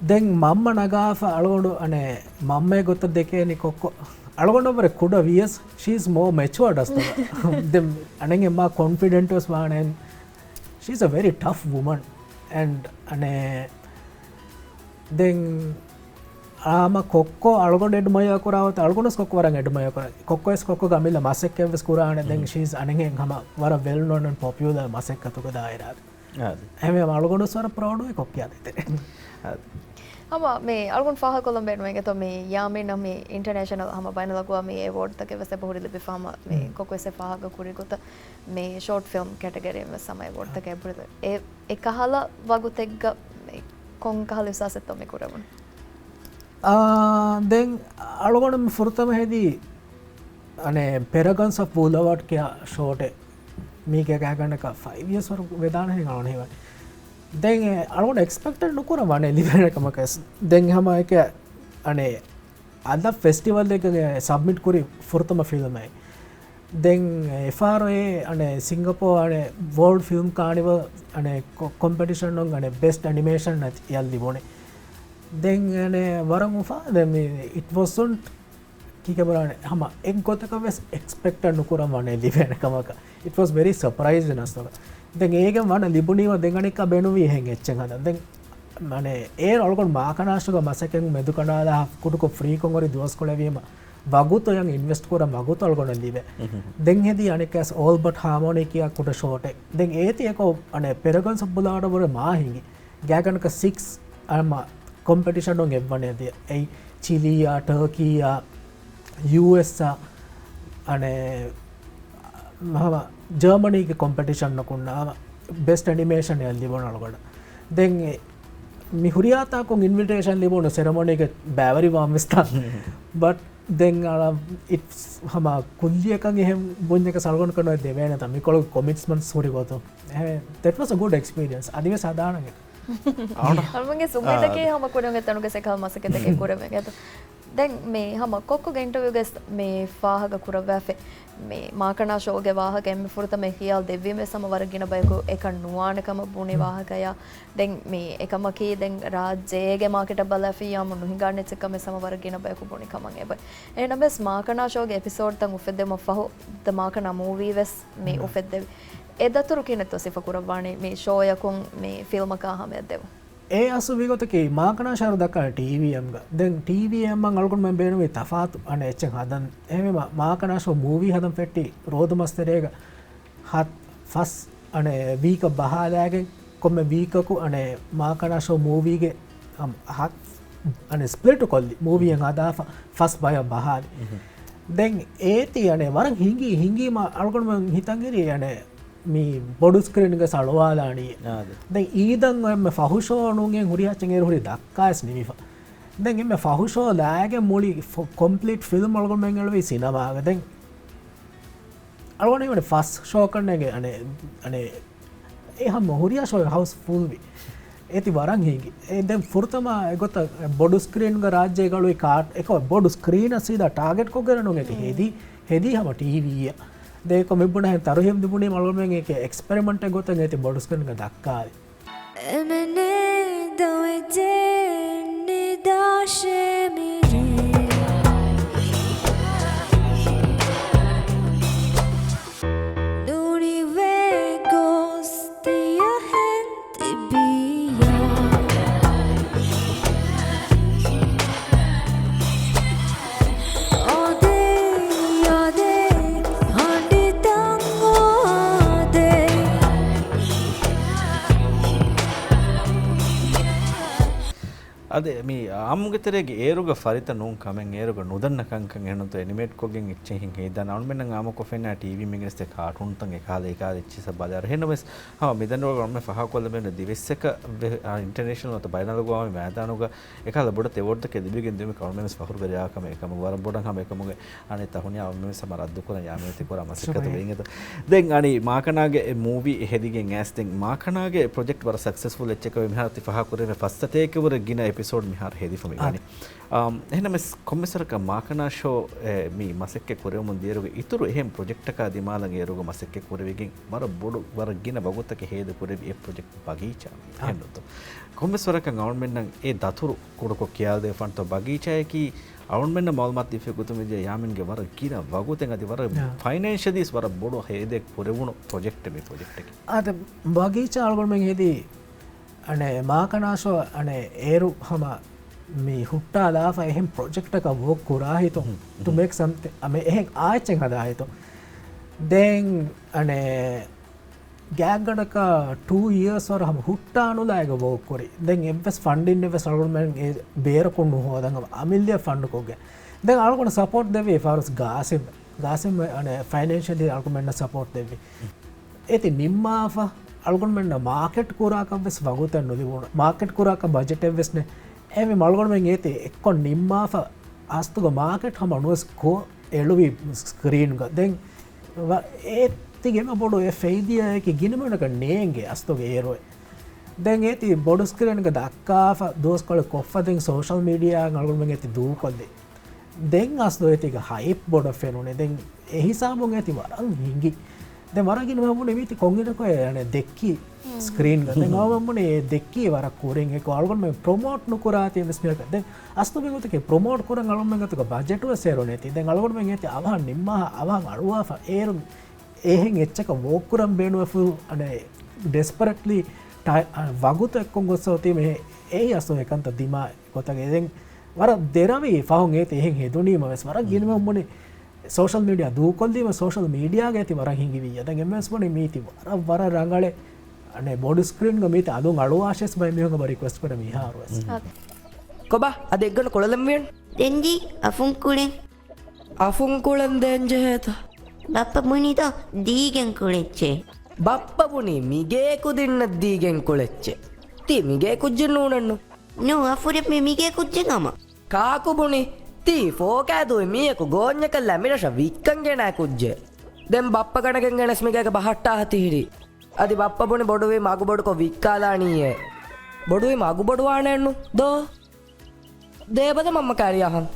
ދެން މަންމަ ނަގާފަ އަޅުގަނޑު އަނެ މަންމައެއް ގޮތަށް ދެކޭނީ ކޮއްކޮ. އަޅުގަނޑު ވަރަށް ކުޑަ ވިޔަސް، she is more matured އަސްތުގަ. ދެން އަނެއް މާ ކޮންފިޑެންޓް ވެސް ވާނެ. She is a very tough woman. And އަނެ ދެން އާމަ ކޮއްކޮ އަޅުގަނޑު އެޑްމަޔާ ކުރާ ވަތަ އަޅުގަނޑު ވެސް ކޮއްކޮ ވަރަށް އެޑްމަޔާ ކުރާ. ކޮއްކޮ ވެސް ކޮއްކޮ ގަމިލަ މަސައްކަތް ވެސް ކުރާނެ. ދެން ހުން. She is އަނެއް ހަމަ ވަރަށް ވެލް ނޯން އެންޑް ޕޮޕިއުލަރ މަސައްކަތުގެ ދާއިރާގަ. އާދެ. އެހެންވީމަ އަޅުގަނޑު ވަރަށް ޕްރައުޑުވޭ ކޮއްކޮއާ ދޭތެރޭ. އާދެ. ހަމަ މި އަޅުގަނޑު ފާހަގަކޮށްލަން ބޭނުމޭ އިނގޭތޯ މި ޔާމީނަށް މި އިންޓަރނޭޝަނަލް ހަމަ ބައިނަލްއަގުވާމީ އެވޯޑްތަކެއް ވެސް އެބަހުރި ލިބިފާމަ މި ހުން. ކޮއްކޮ ވެސް ފާހަގަ ކުރި ގޮތަށް މި ޝޯޓް ފިލްމް ކެޓަގަރީން ވެސް ހަމަ އެވޯޑްތަކެއް އެބަހުރި. އެ، އެ ކަހަލަ ވަގުތެއްގަ މި ކޮން ކަހަލަ އިހްސާސެއްތޯ މި ކުރެވުނު؟ އާ، ދެން އަޅުގަނޑު މި ފުރަތަމަ ހެދީ އަނެއް ޕެރަގަންސް އޮފް ބޫލަވާޑް ކިޔާ ޝޯޓެއް. މީގެ ގާތްގަނޑަކަށް ފައިވް އިޔާސް ވަރު ވެދާނެ ހިނގާނެ ހިވަން. ދެން އެ އަޅުގަނޑު އެކްސްޕެކްޓެޑް ނުކުރަން ވާނެ ލިބޭނެ ކަމަކަސް. ދެން ހަމަ އެކެ އަނެއް އަދަ ފެސްޓިވަލް އެކެ ސަބްމިޓް ކުރި ފުރަތަމަ ފިލްމެއް. ދެން އެފްއާރްއޯ އަނެއް ސިންގަޕޯ އަނެއް ވޯލްޑް ފިލްމް ކާނިވަލް އަނެއް ކޮ-، ކޮމްޕެޓިޝަން އަނެއް ބެސްޓް އެނިމޭޝަން އަތް އެއަށް ލިބުނެ. ދެން އަނެއް ވަރަށް އުފާ ދެން މި އިޓް ވޮސްންޓް ކީކޭ ބުނާނެ، ހަމަ އެއްގޮތަކަށް ވެސް އެކްސްޕެކްޓެއް ނުކުރަން ވާނެ ލިބޭނެ ކަމަކަށް. It was very surprising އަސްލުގަ. ދެން އޭގެން ވަނަ ލިބުނީމަ ދެން އަނެއްކާ ބޭނުންވީ އެހެން އެއްޗެއް ހަދަން. ދެން މަނެ އޭރު އަޅުގަނޑު މާކަނާޝުގަ މަސައްކަތް މެދުކަނޑާލާ ކުޑަކޮށް ފްރީކޮށް ހުރި ދުވަސްކޮޅެވީމަ ވަގުތު އެޔަށް އިންވެސްޓް ކުރަން ވަގުތު އަޅުގަނޑަށް ލިބޭ. ދެން ހެދީ އަނެއްކާސް އޯލް ބަޓް ހާމޯނީ ކިޔާ ކުޑަ ޝޯޓެއް. ދެން އޭތި އެކޮށް އަނެއް ޕެރަގަންސް އޮފް ބޫލަވާޑަށް ވުރެ މާ ހިނގި. ގާތްގަނޑަކަށް ސިކްސް އަމަ ކޮމްޕެޓިޝަނުން އެއްވަނޭ ދިޔަ. އެއީ ޗިލީއާ، ޓަރކީއާ، ޔޫއެސްއާ، އަނެއް ހަމަ ޖާމަނީގެ ކޮމްޕެޓިޝަންއަކުންނާ ހަމަ ބެސްޓް އެނިމޭޝަން އެއަށް ލިބުނު އަޅުގަނޑަށް. ދެން އެ މި ހުރިހާ ތާކުން އިންވިޓޭޝަން ލިބުނު ސެރެމޮނީގެ ބައިވެރިވާން ވެސް ތާ. ބަޓް ދެން އަޅަ އިޓްސް ހަމަ ކުއްލިއަކަށް އެހެން ބުންޏަކަށް އަޅުގަނޑު ކަނޑު ދެވޭނެތަ މިކޮޅު ކޮމިޓްމަންޓްސް ހުރި ގޮތުން. އެހެން، that was a good experience. އަދިވެސް ހަދާނަން. އަޅުގަނޑުގެ އުއްމީދަކީ ހަމަ ކުރިން އެތަނުގެ ސެކަލް މަސައްކަތަކެއް ކުރެވޭ ގެތު. ދެން މި ހަމަ ކޮއްކޮގެ އިންޓަވިއުގަސް މި ފާހަގަ ކުރައްވާފި. މި މާކަނާ ޝޯގެ ވާހަކަ އެންމެ ފުރަތަމަ ހިޔާލް ދެއްވީމެސް ހަމަ ވަރަށް ގިނަ ބަޔަކު އެކަން ނުވާނެ ކަމަށް ބުނި ވާހަކަޔާ. ދެން މި އެކަމަކީ ދެން ރާއްޖޭގެ މާކެޓަށް ބަލާފިއްޔާމު ނުހިނގާނެ އެއްޗެއް ކަމެއް ހަމަ ވަރަށް ގިނަ ބަޔަކު ބުނި ކަމަށް އެބަ. އެހެންނަމަވެސް މާކަނާ ޝޯގެ އެޕިސޯޑްތައް އުފެއްދެވުމަށް ފަހު ދަ މާކަނާ މޫވީ ވެސް މި އުފެއްދެވި. އެ ދަތުރު ކިހިނެއްތޯ ސިފަ ކުރައްވާނީ މި ޝޯޔަކުން މި ފިލްމަކާ ހަމަޔަށް ދެވުން؟ އެ އަސްލު ވީގޮތަކީ މާކަނާ ޝޯ ދައްކާ ޓީވީއެމްގަ. ދެން ޓީވީއެމްއަށް އަޅުގަނޑުމެން ބޭނުމީ ތަފާތު އަނެއް އެއްޗެއް ހަދަން. އެހެންވީމަ މާކަނާ ޝޯ މޫވީ ހަދަން ފެއްޓި ރޯދުމަސް ތެރޭގަ ހަތް ފަސް އަނެއް ވީކަށް ބަހާލާގެން ކޮންމެ ވީކަކު އަނެއް މާކަނާ ޝޯ މޫވީގެ ހަ-، ހަ-، އަނެއް ސްޕްލިޓު ކޮށްލި މޫވީއެއް ހަދާފަ ފަސް ބަޔަށް ބަހާލި. ދެން އޭތި އަނެއް ވަރަށް ހިނގީ، ހިނގީމަ އަޅުގަނޑުމެން ހިތަށް އެރި އަނެއް މި ބޮޑު ސްކްރީންގަ ސަޅުވާލާނީ. އާދެ. ދެން އީދަށް އެންމެ ފަހު ޝޯ ނޫން ހުރި ހައްޗެއް އޭރު ހުރި ދައްކާވެސް ނިމިފަ. ދެން އެންމެ ފަހު ޝޯ ލާގެން މުޅި ފު-، ކޮމްޕްލީޓް ފިލްމް އަޅުގަނޑުމެން އެޅުވީ ސިނަމާގަ. ދެން އަޅުގަނޑު އިވަން ފަސް ޝޯ ކަންނޭގެ އަނެ، އަނެ، އެ ހަމަ ހުރިހާ ޝޯ ހައުސް ފުލް ވި. އޭތި ވަރަށް ހިނގި. އެ ދެން ފުރަތަމަ އެގޮތަށް ބޮޑު ސްކްރީންގަ ރާއްޖޭގަ އަޅުވި ކާޓް، އެކަ ބޮޑު ސްކްރީނަށް ސީދާ ޓާގެޓް ކޮށްގެން ނޫން އެކެ ހެދީ، ހެދީ ހަމަ ޓީވީއަށް. ދޭކޮ މި ބުނަހެން ތަރުހީމް ދިބުނީ އަޅުގަނޑުމެން އެކެ އެކްސްޕެރިމެންޓެއް ގޮތަށް އޭތި ބޮޑު ސްކްރީންގަ ދައްކާލި. އެމެނޭ ދޮވެޖެ ނިދާށޭ މިރޭ. ނޫނިވޭ ގޯސް ތިޔަހެން ތިބިޔާ. އާދޭ، އާދޭ، ހަނޑިތައް އާދޭ. އަދި މި އާއްމުގެ ތެރޭގެ އޭރުގަ ފަރިތަ ނޫން ކަމެއް، އޭރުގަ ނުދަންނަ ކަންކަން އެހެންތޯ އެނިމޭޓްކޮށްގެން އެއްޗެއް ހިނގިދާނެ. އަޅުމެންނަށް އާއްމުކޮށް ފެންނަ ޓީވީ މިގެނެސް ކާޓޫންތައް އެކަހަލަ އެކަހަލަ އެއްޗިއްސަށް ބަލާއިރު. އެހެންނަމަވެސް ހަމަ މިދަނޑުވަޅު އަޅުމެން ފަހާކޮށްލަމެން ދިވެއްސަކަށް ވެ-، އާ، އިންޓަރނޭޝަނަލް ނުވަތަ ބައިނަލްއަގުވާމީ މައިދާނުގަ އެކަހަލަ ބޮޑަށް އެވޯޑްތަކެއް ލިބިގެން ދިއުމީ އަޅުމެންވެސް ފަޚުރުވެރި އާ ކަމެއް އެކަމުގަ، އަޅުމެން ވަރަށް ބޮޑަށް ހަމަ އެކަމުގެ އަނެއް ތަހުނިޔާ އަޅުމެންވެސް ހަމަ ރައްދުކުރަން ޔާމީން ތި ކުރާ މަސައްކަތުގަ އިނގޭތޯ. ދެން އަނި މާކަނާގެ މޫވީ ހެދިގެން އައިސް ދެން މާކަނާގެ ޕްރޮޖެކްޓް ވަރަށް ސަކްސެސްފުލް އެއްޗަކަށް ވެ މިހާރު ތި ފަހާ ކުރެވޭ ފަސް ސަތޭކަ ވުރެ ގިނަ އެޕިސޯޑް މިހާރު ހެދިފަ މިވަނީ. އާ. އާ، އެހެންނަމަވެސް ކޮންމެސް ވަރަކަށް މާކަނާ ޝޯ އެ، މި މަސައްކަތް ކުރެވެމުން ދިޔައިރުގަ އިތުރު އެހެން ޕްރޮޖެކްޓަކާ ދިމާލަށް އޭރުގަ މަސައްކަތް ކުރެވިގެން ވަރަށް ބޮޑު ވަރަށް ގިނަ ވަގުތަކެއް ހޭދަ ކުރެވި އެއް ޕްރޮޖެކްޓް ބަގީޗާ އާ. އެހެންނުތޯ. ކޮންމެސް ވަރަކަށް އަޅުމެންނަށް އެ ދަތުރު ކުޑަކޮށް ކިޔާދެވިފަންތޯ ބަގީޗާއަކީ އަޅުމެންނަށް މައުލޫމާތު ދީފަ ގޮތުން ވެއްޖެ ޔާމީންގެ ވަރަށް ގިނަ ވަގުތެއް އަދި ވަރަށް އާ. ފައިނޭންޝަލީސް ވަރަށް ބޮޑު ހޭދައެއް ކުރެވުނު ޕްރޮޖެކްޓެއް މި ޕްރޮޖެކްޓަކީ. އާދެ، ބަގީޗާ އަޅުގަނޑުމެން ހެދީ އަނެއް މާކަނާ ޝޯ އަނެއް އޭރު ހަމަ މި ހުއްޓާލާފަ އެހެން ޕްރޮޖެކްޓަކަށް ވޯކް ކުރާހިތު ހުން، ޓު ހުން. މޭކް ސަމްތި-، އަ، މި އެހެން އާއެއްޗެއް ހަދާހިތު. ދެން އަނެއް ގާތްގަނޑަކަށް ޓޫ އިޔާސް ވަރަށް ހަމަ ހުއްޓާނުލާ އޭގަ ވޯކް ކުރި. ދެން އެއްވެސް ފަންޑިން އެއްވެސް އަޅުގަނޑުމެން އެ ބޭރަކުން ނުހޯދަން އަމިއްލައަށް ފަންޑް ކޮށްގެން. ދެން އަޅުގަނޑަށް ސަޕޯޓް ދެއްވީ ފާރުސް ގާސިމް. ގާސިމް އަނެއް ފައިނޭންޝަލީ އަޅުގަނޑުމެންނަށް ސަޕޯޓް ދެއްވި. އޭތި ނިންމާފަ އަޅުގަނޑުމެންނަށް މާކެޓް ކުރާކަށްވެސް ވަގުތެއް ނުލިބުނު. މާކެޓް ކުރާކަށް ބަޖެޓެއްވެސް ނެތް. އެހެންވީމަ އަޅުގަނޑުމެން އޭތި އެއްކޮށް ނިންމާފަ އަސްތުގަ މާކެޓް ހަމަ ނުވެސް ކޯ އެޅުވި ސްކްރީންގަ. ދެން ވަ-، އޭތި ގިނަ ބޮޑު އެ ފެއިދިޔައަކީ ގިނަ މީހުންނަކަށް ނޭނގޭ އަސްތުގެ އޭރު. ދެން އޭތި ބޮޑު ސްކްރީންގަ ދައްކާފަ ދުވަސްކޮޅެއް ކޮށްފަ ދެން ސޯޝަލް މީޑިއާއަށް އަޅުގަނޑުމެން އޭތި ދޫކޮށްލި. ދެން އަސްލު އޭތިގެ ހައިޕް ބޮޑަށް ފެނުނެ. ދެން އެ ހިސާބުން އޭތި ވަރަށް ހިނގި. ދެން ވަރަށް ގިނަ ބުނި މީތި ކޮންއިރަކު އެ އަނެއް ދެއްކީ ސްކްރީންގަ. ދެން އަވަމުނި އެ ދެއްކީ ވަރަށް ކުރިން އެކު އަޅުގަނޑުމެން ޕްރޮމޯޓް ނުކުރާތީ ވެސް މިއަކަށް. ދެން އަސްލު މިގޮތަކީ ޕްރޮމޯޓް ކުރަން އަޅުގަނޑުމެން ގޮތުގަ ބަޖެޓު ވެސް އޭރު ނެތި. ދެން އަޅުގަނޑުމެން އޭތި އަވަހަށް ނިންމާ އަވަހަށް އަޅުވާފަ އޭރު އެހެން އެއްޗަކަށް ވޯކް ކުރަން ބޭނުވެފު އަނެއް ޑެސްޕަރެޓްލީ ޓައި-، އަ، ވަގުތު އެއްކޮން ގޮއްސަ އޮތީމެ އެއީ އަސްލު އެކަންތައް ދިމާ ގޮތަކަށް ދެން ވަރަށް ދެރަވީ ފަހުން އޭތި އެހެން ހެދުނީމަ ވެސް ވަރަށް ގިނަ މީހުން ބުނި ސޯޝަލް މީޑިއާ ދޫކޮށްލީމަ ސޯޝަލް މީޑިއާގަ އޭތި ވަރަށް ހިނގިވިއްޔާ. ދެން އެންވެސް ބުނި މީތި ވަރަށް ވަރަށް ރަނގަޅެއް އަނެއް ބޮޑު ސްކްރީންގަ މީތި އަލުން އަޅުވާށޭސް ބައެއް މީހުން ބަރި ރިކްވެސްޓް ކުރޭ މިހާރު ވެސް. ކޮބާ އަދި އެއްގަނޑު ކުޅެލަން ވިޔަން؟ ދެން ދީ އަފުން ކުޅެން. އަފުން ކުޅެން ދޭން ޖެހޭތަ؟ ބައްޕަ ބުނިތަ ދީގެން ކުޅެއްޗޭ. ބައްޕަ ބުނީ މިގޭ ކުދިންނަށް ދީގެން ކުޅެއްޗޭ. ތީ މިގޭ ކުއްޖެއް ނޫނެއްނު. ނޫ އަފުރެން މި މިގޭ ކުއްޖެއް ހަމަ. ކާކު ބުނީ ތީ ފޯކާ ދުވި މީހަކު ގޯންޏަކަށްލާ މިރަށަށް ވިއްކަން ގެނާ ކުއްޖެއް. ދެން ބައްޕަ ގަނެގެން ގެނެސް މިގޭގަ ބަހައްޓާ ހަތިހިރީ. އަދި ބައްޕަ ބުނި ބޮޑުވީމަ އަގުބޮޑުކޮށް ވިއްކާލާނީއޭ. ބޮޑުވީމަ އަގުބޮޑުވާނެއްނު ދޯ؟ ދޭބަދަ މަންމަ ކާރިޔާ ހަން.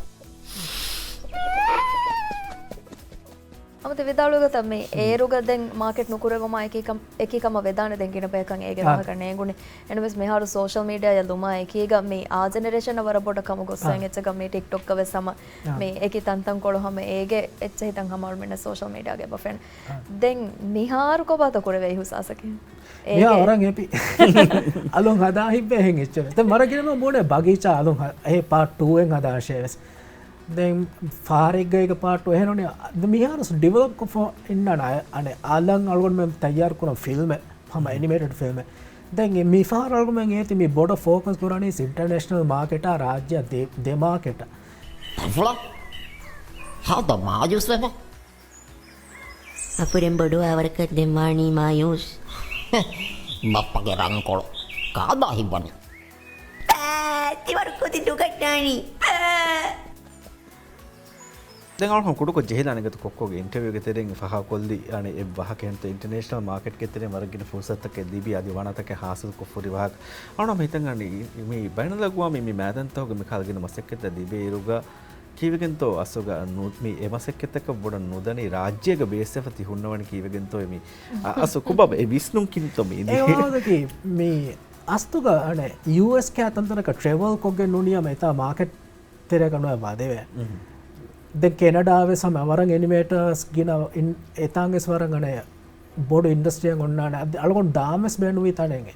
އަމަ ތި ވިދާޅުވި ގޮތަށް މި އޭރުގަ ދެން މާކެޓް ނުކުރެވުމާ އެކީ ކަމަށް، އެކީ ކަމަށް ވެދާނެ ދެން ގިނަ ބަޔަކަށް އޭގެ އާ. ވާހަކަ ނޭނގުނީ. އެންވެސް މިހާރު ސޯޝަލް މީޑިއާއަށް ލުމާ އެކީގަ މި އާ ޖެނެރޭޝަނަށް ވަރަށް ބޮޑަށް ކަމު ގޮއްސަން އާ. އެއްޗަކަށް މި ޓިކްޓޮކްގަ ވެސް ހަމަ އާ. މި އެކި ތަންތަންކޮޅު ހަމަ އޭގެ އެއްޗެއް ހިތަށް ހަމަ އަޅުމެންނަށް ސޯޝަލް މީޑިއާގަ އެބަ ފެން. އާ. ދެން މިހާރު ކޮބާތަ ކުރެވޭ އިހުސާސަކީ؟ މިހާ އޭގެ ވަރަށް ހެޕީ. އަލުން ހަދާ ހިތްވޭ އެހެން އެއްޗެއް ވެސް. ދެން ވަރަށް ގިނަ މީހުން ބުނޭ ބަގީޗާ އަލުން ހަ-، އެ ޕާޓް ޓޫ އެއް ހަދާށޭ ވެސް. ދެން ފާރެއްގައިގެ ޕާޓް ޓޫ އެހެން ނޫނީ. ދެން މިހާރު ޑިވެލޮޕް ކޮށްފަ އިންނާނެ އަ-، އަނެއް އަލަށް އަޅުގަނޑުމެން ތައްޔާރު ކުރަން ފިލްމެއް. ހަމަ އެނިމޭޓެޑް ފިލްމެއް. ދެން މި ފަހަރަށް އަޅުގަނޑުމެން އޭތި މި ބޮޑަށް ފޯކަސް ކުރަނީ އިންޓަރނޭޝަނަލް މާކެޓާ ރާއްޖެއާ ދެ، ދެ މާކެޓަށް. ތަންފުޅާ، ހާދަ މާޔޫސް ވެފަ. އަފުރެން ބޮޑުވާވަރަކަށް ދެން ވާނީ މާޔޫސް. ބައްޕަގެ ރަންކޮޅު ކާދާ ހިތްވަނީ؟ އާ، ތިވަރު ކުދި ދުގައްޓާނީ. އާ. ދެން އަޅުގަނޑު ކުޑަކޮށް ޖެހިލާނެ ގޮތަށް ކޮއްކޮގެ އިންޓަވިއުގެ ތެރެއިން ފަހާ ކޮށްލި އަނެއް އެއް ވާހަކަ އެހެންތޯ އިންޓަރނޭޝަނަލް މާކެޓްގެ ތެރެއިން ވަރަށް ގިނަ ފުރުސަތުތަކެއް ލިބި އަދި ވަނަތަކެއް ހާސިލްކޮށް ފުރި ވާހަކަ. އަޅުގަނޑު ހިތަށް އަންނަ މި ބައިނަލްއަގުވާމީ މި މައިދާންތަކުގެ މިކަހަލަ ގިނަ މަސައްކަތްތައް ލިބޭއިރުގަ ކީއްވެގެންތޯ އަސްލުގަ ނު-، މި އެ މަސައްކަތްތަކަށް ބޮޑަށް ނުދަނީ ރާއްޖޭގަ ބޭސްވެފަ ތި ހުންނަވަނީ ކީއްވެގެންތޯ މި އަ-، އަސްލު ކޮބާ އެ ވިސްނުން ކިހިނެއްތޯ މި އިނދީ؟ އެ ވާހަކައަކީ މި އަސްލުގަ އަނެއް ޔޫއެސް ކާ ތަންތަނަކަށް ޓްރެވަލް ކޮށްގެން ނޫނީ އެތާ މާކެޓް ތެރޭގަ ނުވެ ވަދެވޭ. ދެން ކެނަޑާ ވެސް ހަމަ ވަރަށް އެނިމޭޓާސް ގިނަ އިން-، އެތާނގެސް ވަރަށް އަނެއް ބޮޑު އިންޑަސްޓްރީއެއް އޮންނާނެ. އަދި އަޅުގަނޑު ދާންވެސް ބޭނުންވީ ތަނެއް.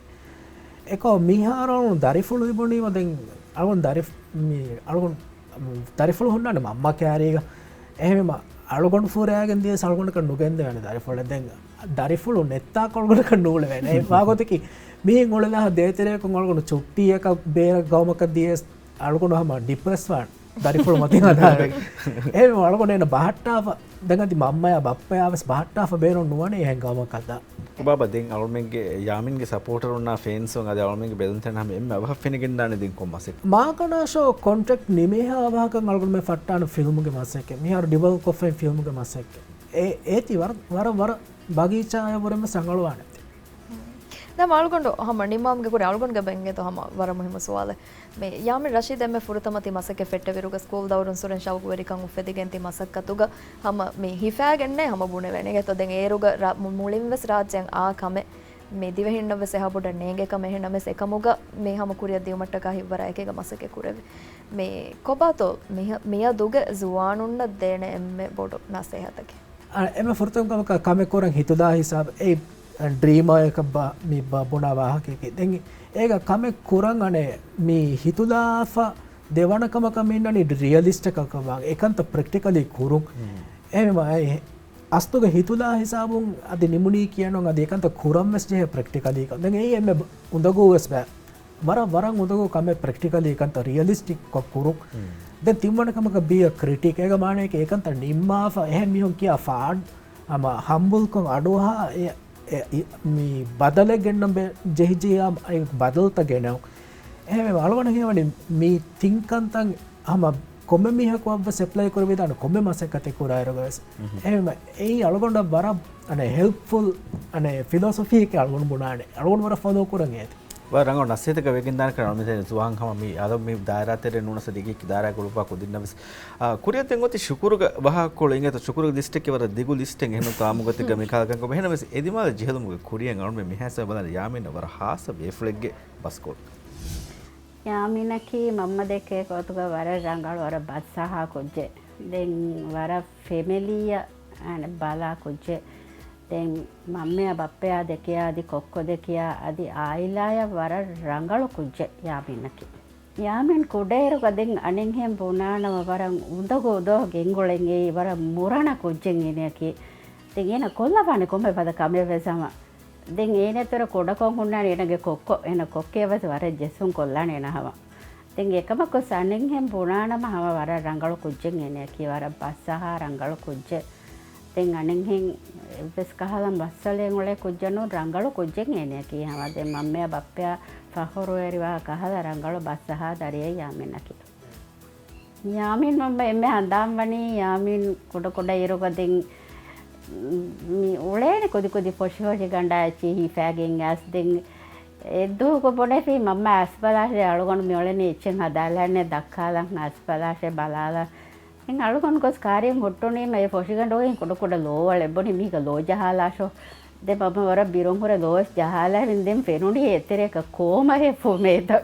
އެކޯ މިހާރު އަޅުގަނޑު ދަރިފުޅު ލިބުނީމަ ދެން އަޅުގަނޑު ދަރިފު-، މި އަޅުގަނޑު ދަރިފުޅު ހުންނާނެ މަންމަ ކާރީގަ. އެހެންވީމަ، އަޅުގަނޑު ފުރާގެން ދިޔަސް އަޅުގަނޑަކަށް ނުގެންދެވޭނެ ދަރިފުޅެއް. ދެން ދަރިފުޅު ނެއްތާކަށް އަޅުގަނޑަކަށް ނޫޅެވޭނެ. އެ ވާގޮތަކީ، މިހެން އުޅެލާ ދޭތެރެއަކުން އަޅުގަނޑު ޗުއްޓީއަކަށް ބޭރަށް ގައުމަކަށް ދިޔަސް އަޅުގަނޑު ހަމަ ޑިޕްރެސް ވާން ދަރިފުޅު މަތިން ހަދާގެން. އެހެންވީމަ އަޅުގަނޑު އޭނަ ބަހައްޓާފަ، ދެން އަދި މަންމަޔާ ބައްޕަޔާ ވެސް ބަހައްޓާފަ ބޭނުން ނުވަނީ އެހެން ގައުމަކަށް ދާ. ބާބާ، ދެން އަޅުމެންގެ ޔާމިންގެ ސަޕޯޓަރުންނާ ފޭންސުން އަދި އަޅުމެންގެ ބެލުންތެރިން ހަމަ އެންމެ އަވަހަށް ފެނިގެންދާނެ ދެން ކޮން މަސެއް؟ މާކަނާ ޝޯ ކޮންޓްރެކްޓް ނިމޭހާ އަވަހަކަށް އަޅުގަނޑުމެން ފައްޓާނެ ފިލްމުގެ މަސައްކަތް. މިހާރު ޑިވެލޮޕް ކޮށްފައި ފިލްމުގެ މަސައްކަތް. އެ، އޭތި ވަރަށް، ވަރަށް، ވަރަށް ބަގީޗާއަށްވުރެން ވެސް ރަނގަޅުވާނެ. ދެން އަޅުގަނޑު ހަމަ ނިމާމްގެ ކުރި އަޅުގަނޑުގެ ބެންގޭތޯ ހަމަ ވަރަށް މުހިއްމު ސުވާލެއް. މި ޔާމިން ރަޝީދު އެންމެ ފުރަތަމަ ތި މަސައްކަތް ފެއްޓެވިއިރުގަ ސްކޫލް ދައުރުން ސުރެން ޝައުގުވެރިކަން އުފެދިގެން ތި މަސައްކަތުގަ ހަމަ މި ހިފާގެންނޭ ހަމަ ބުނެވޭނެ. އެގޭތޯ ދެން އޭރުގަ ރަ-، މު-، މުޅިން ވެސް ރާއްޖެއަށް އާ ކަމެއް މި ދިވެހިންނަށް ވެސް އެހާ ބޮޑަށް ނޭނގޭ ކަމެއް. އެހެންނަމަވެސް އެކަމުގަ މި ހަމަ ކުރިއަށް ދިއުމަށްޓަކާ ހިތްވަރާ އެކީގަ މަސައްކަތް ކުރެވި. މި ކޮބާތޯ މި-، މިއަދުގެ ޒުވާނުންނަށް ދޭނެ އެންމެ ބޮޑު ނަސޭހަތަކީ؟ އަ، އެންމެ ފުރަތަމަ ކަމަކަށް ކަމެއް ކުރަން ހިތުލާ ހިސާބު އެ ޑްރީމާ އެކަށް ބާ-، މި ބާ ބުނާ ވާހަކައެކޭ. ދެން އޭގަ ކަމެއް ކުރަން އަނެއް މި ހިތުލާފަ ދެވަނަ ކަމަކަށް މި އިންނަނީ ރިއަލިސްޓަކަށް ވާން އެކަންތައް ޕްރެކްޓިކަލީ ކުރުން. އެހެންވީމަ އެ އަސްލުގަ ހިތުލާ ހިސާބުން އަދި ނިމުނީ ކިޔަން އަދި އެކަންތައް ކުރަން ވެސް ޖެހޭ ޕްރެކްޓިކަލީ ކަން. ދެން އެއީ އެންމެ އުނދަގޫ ވެސް ބައި. ވަރަށް، ވަރަށް އުނދަގޫ ކަމެއް ޕްރެކްޓިކަލީ ކަންތައް ރިއަލިސްޓިކް ކޮށް ކުރުން. ދެން ތިންވަނަ ކަމަކަށް ބީ އަ ކްރިޓިކް. އޭގަ މާނައަކީ އެކަންތައް ނިންމާފަ އެހެން މީހުން ކިޔާ ފާޑް ހަމަ ހަމްބުލްކޮށް އަޑުއަހާ އެ، އެ، އި-، މި ބަދަލެއް ގެންނަން ބެ-، ޖެހިޖެހިޔާ އެ ބަދަލުތައް ގެނެވުން. އެހެންވީމަ އަޅުގަނޑަށް ހީވަނީ މި ތިން ކަންތައް ހަމަ ކޮންމެ މީހަކު އަށްވެސް އެޕްލައި ކުރެވިދާނެ ކޮންމެ މަސައްކަތެއް ކުރާއިރުގަވެސް. އެހެންވީމަ އެއީ އަޅުގަނޑަށް ވަރަށް އަނެއް ހެލްޕްފުލް އަނެއް ފިލޯސޮފީއެކޭ އަޅުގަނޑު ބުނާނެ. އަޅުގަނޑު ވަރަށް ފޮލޯ ކުރަން އޭތި. ވަރަށް ރަނގަޅު ނަސޭހަތަކަށް ވެގެންދާނެ ކަން އަޅުމެން ޒުވާން ހަމަ މި އަދަ މި ދާއިރާ ތެރޭ ނޫނަސް ދިގީ ދާއިރާ ގުޅުއްވާ ކުދިންނަށް ވެސް. އާ، ކުރިއަށް ދެން އޮތީ ޝުކުރުގެ ވާހަކަކޮޅު އިނގޭތޯ ޝުކުރުގެ ލިސްޓަކީ ވަރަށް ދިގު ލިސްޓެއް އެހެން ތާމުގަތެއްގަ މި ކަހަލަ ކަންކޮށް. އެހެންނަމަވެސް އެ ދިމާލަށް ޖެހިލުމުގެ ކުރިއަށް އަޅުމެން މިހާ ހިސާބަށް ބަލާނީ ޔާމީނަށް ވަރަށް ހާއްސަ ބޭފުޅެއްގެ ބަސްކޮޅު. ޔާމީނަކީ މަންމަ ދެކޭ ގޮތުގަ ވަރަށް ރަނގަޅު، ވަރަށް ބަސްއަހާ ކުއްޖެއް. ދެން ވަރަށް ފެމިލީއަށް ބަލާ ކުއްޖެއް. ދެން މަންމަޔާ ބައްޕަޔާ ދެކެޔާ އަދި ކޮއްކޮ ދެކެޔާ އަދި އާއިލާޔަށް ވަރަށް ރަނގަޅު ކުއްޖެއް ޔާމީނަކީ. ޔާމީން ކުޑައިރުގަ ދެން އަނެއްހެން ބުނާނަމަ ވަރަށް އުނދަގޫ ދޯ ގެންގުޅެން އެއީ ވަރަށް މުރަނަ ކުއްޖެއް އޭނައަކީ. ދެން އޭނަ ކޮށްލަވާނެ ކޮންމެ ފަދަ ކަމެއް ވެސް ހަމަ. ދެން އޭނައަށްތައް ކުޑަކޮށް ހުންނާނެ އޭނަގެ ކޮއްކޮ. އޭނަ ކޮއްކޮއަށް ވެސް ވަރަށް ޖެއްސުން ކޮށްލާނެ އޭނަ ހަމަ. ދެން އެކަމަކު އަނެއްހެން ބުނާނަމަ ހަމަ ވަރަށް ރަނގަޅު ކުއްޖެއް އޭނައަކީ. ވަރަށް ބަސްއަހާ ރަނގަޅު ކުއްޖެއް. ދެން އަނެއްހެން އެއްވެސް ކަހަލަ މައްސަލައެއް އުޅޭ ކުއްޖެއް ނޫން، ރަނގަޅު ކުއްޖެއް އޭނައަކީ ހަމަ. ދެން މަންމަޔާ ބައްޕަޔާ ފަޚުރުވެރިވާ ކަހަލަ ރަނގަޅު ބަސްއަހާ ދަރިއެއް ޔާމީނަކީ. ޔާމީން މަންމަ އެންމެ ހަނދާންވަނީ ޔާމީން ކުޑަކުޑަ އިރުގަ ދެން މި އުޅޭނެ ކުދިކުދި ފޮށިފޮށި ގަނޑާ އެއްޗިހި ހިފާގެން އައިސް ދެން އެއްދުވަހަކު ބުނެފި މަންމަ އަސްބަލާށޭ އަޅުގަނޑު މިއުޅެނީ އެއްޗެއް ހަދާލާނެ ދައްކާލަން އަސްބަލާށޭ ބަލާލަން. ދެން އަޅުގަނޑު ގޮސް ކާރިން ހުއްޓުނީމަ އެ ފޮށިގަނޑުގައި ކުޑަކުޑަ ލޯވަޅެއް ބުނި މީގަ ލޯ ޖަހާލާށޯ. ދެން މަންމަ ވަރަށް ބިރުން ހުރެ ލޯވެސް ޖަހާލާފިން ދެން ފެނުނީ އެތެރެއަކަށް ކޯމަހެއް ފުމޭތަ.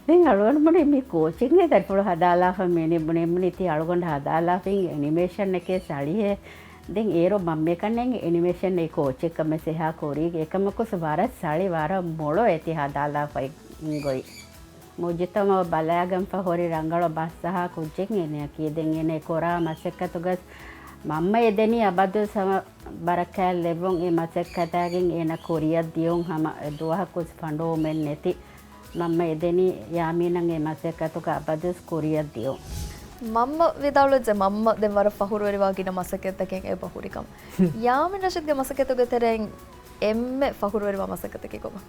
ދެން އަޅުގަނޑު ބުނި މި ކޯޗެއް ދަރިފުޅު ހަދާލާފަ މިނި ބުނި ބުނި ތި އަޅުގަނޑު ހަދާލާފައި އެނިމޭޝަންއެކޭ ސަޅިހޭ. ދެން އޭރު މަންމަ ކަންނޭނގެ އެނިމޭޝަން އެ ކޯޗެއްކަމެއް ސެހާ ކުރީގެ އެކަމަކުސް ވަރަށް ސަޅި ވަރަށް މޮޅު އެތި ހަދާލާފައި ގޮތް. މުޖުތަމަޢު ބަލާގެންފަ ހުރި ރަނގަޅު ބަސްއަހާ ކުއްޖެއް އޭނައަކީ. ދެން އޭނަ ކުރާ މަސައްކަތުގަސް މަންމަ އެދެނީ އަބަދު ސަމަ ބަރަކާތް ލެއްވުން. އެ މަސައްކަތާގެން އޭނަ ކުރިއަށް ދިޔުން ހަމަ ދުވަހަކުސް ފަނޑުވުމެއް ނެތި. މަންމަ އެދެނީ ޔާމީނަށް އެ މަސައްކަތުގަ އަބަދުސް ކުރިއަށް ދިޔުން. މަންމަ ވިދާޅުވެއްޖެ މަންމަ ދެން ވަރަށް ފަޚުރުވެރިވާ ގިނަ މަސައްކަތްތަކެއް އެބަ ހުރިކަމަށް. ޔާމީން ރަޝީދްގެ މަސައްކަތުގެ ތެރެއިން އެންމެ ފަޚުރުވެރިވާ މަސައްކަތަކީ ކޮބާ؟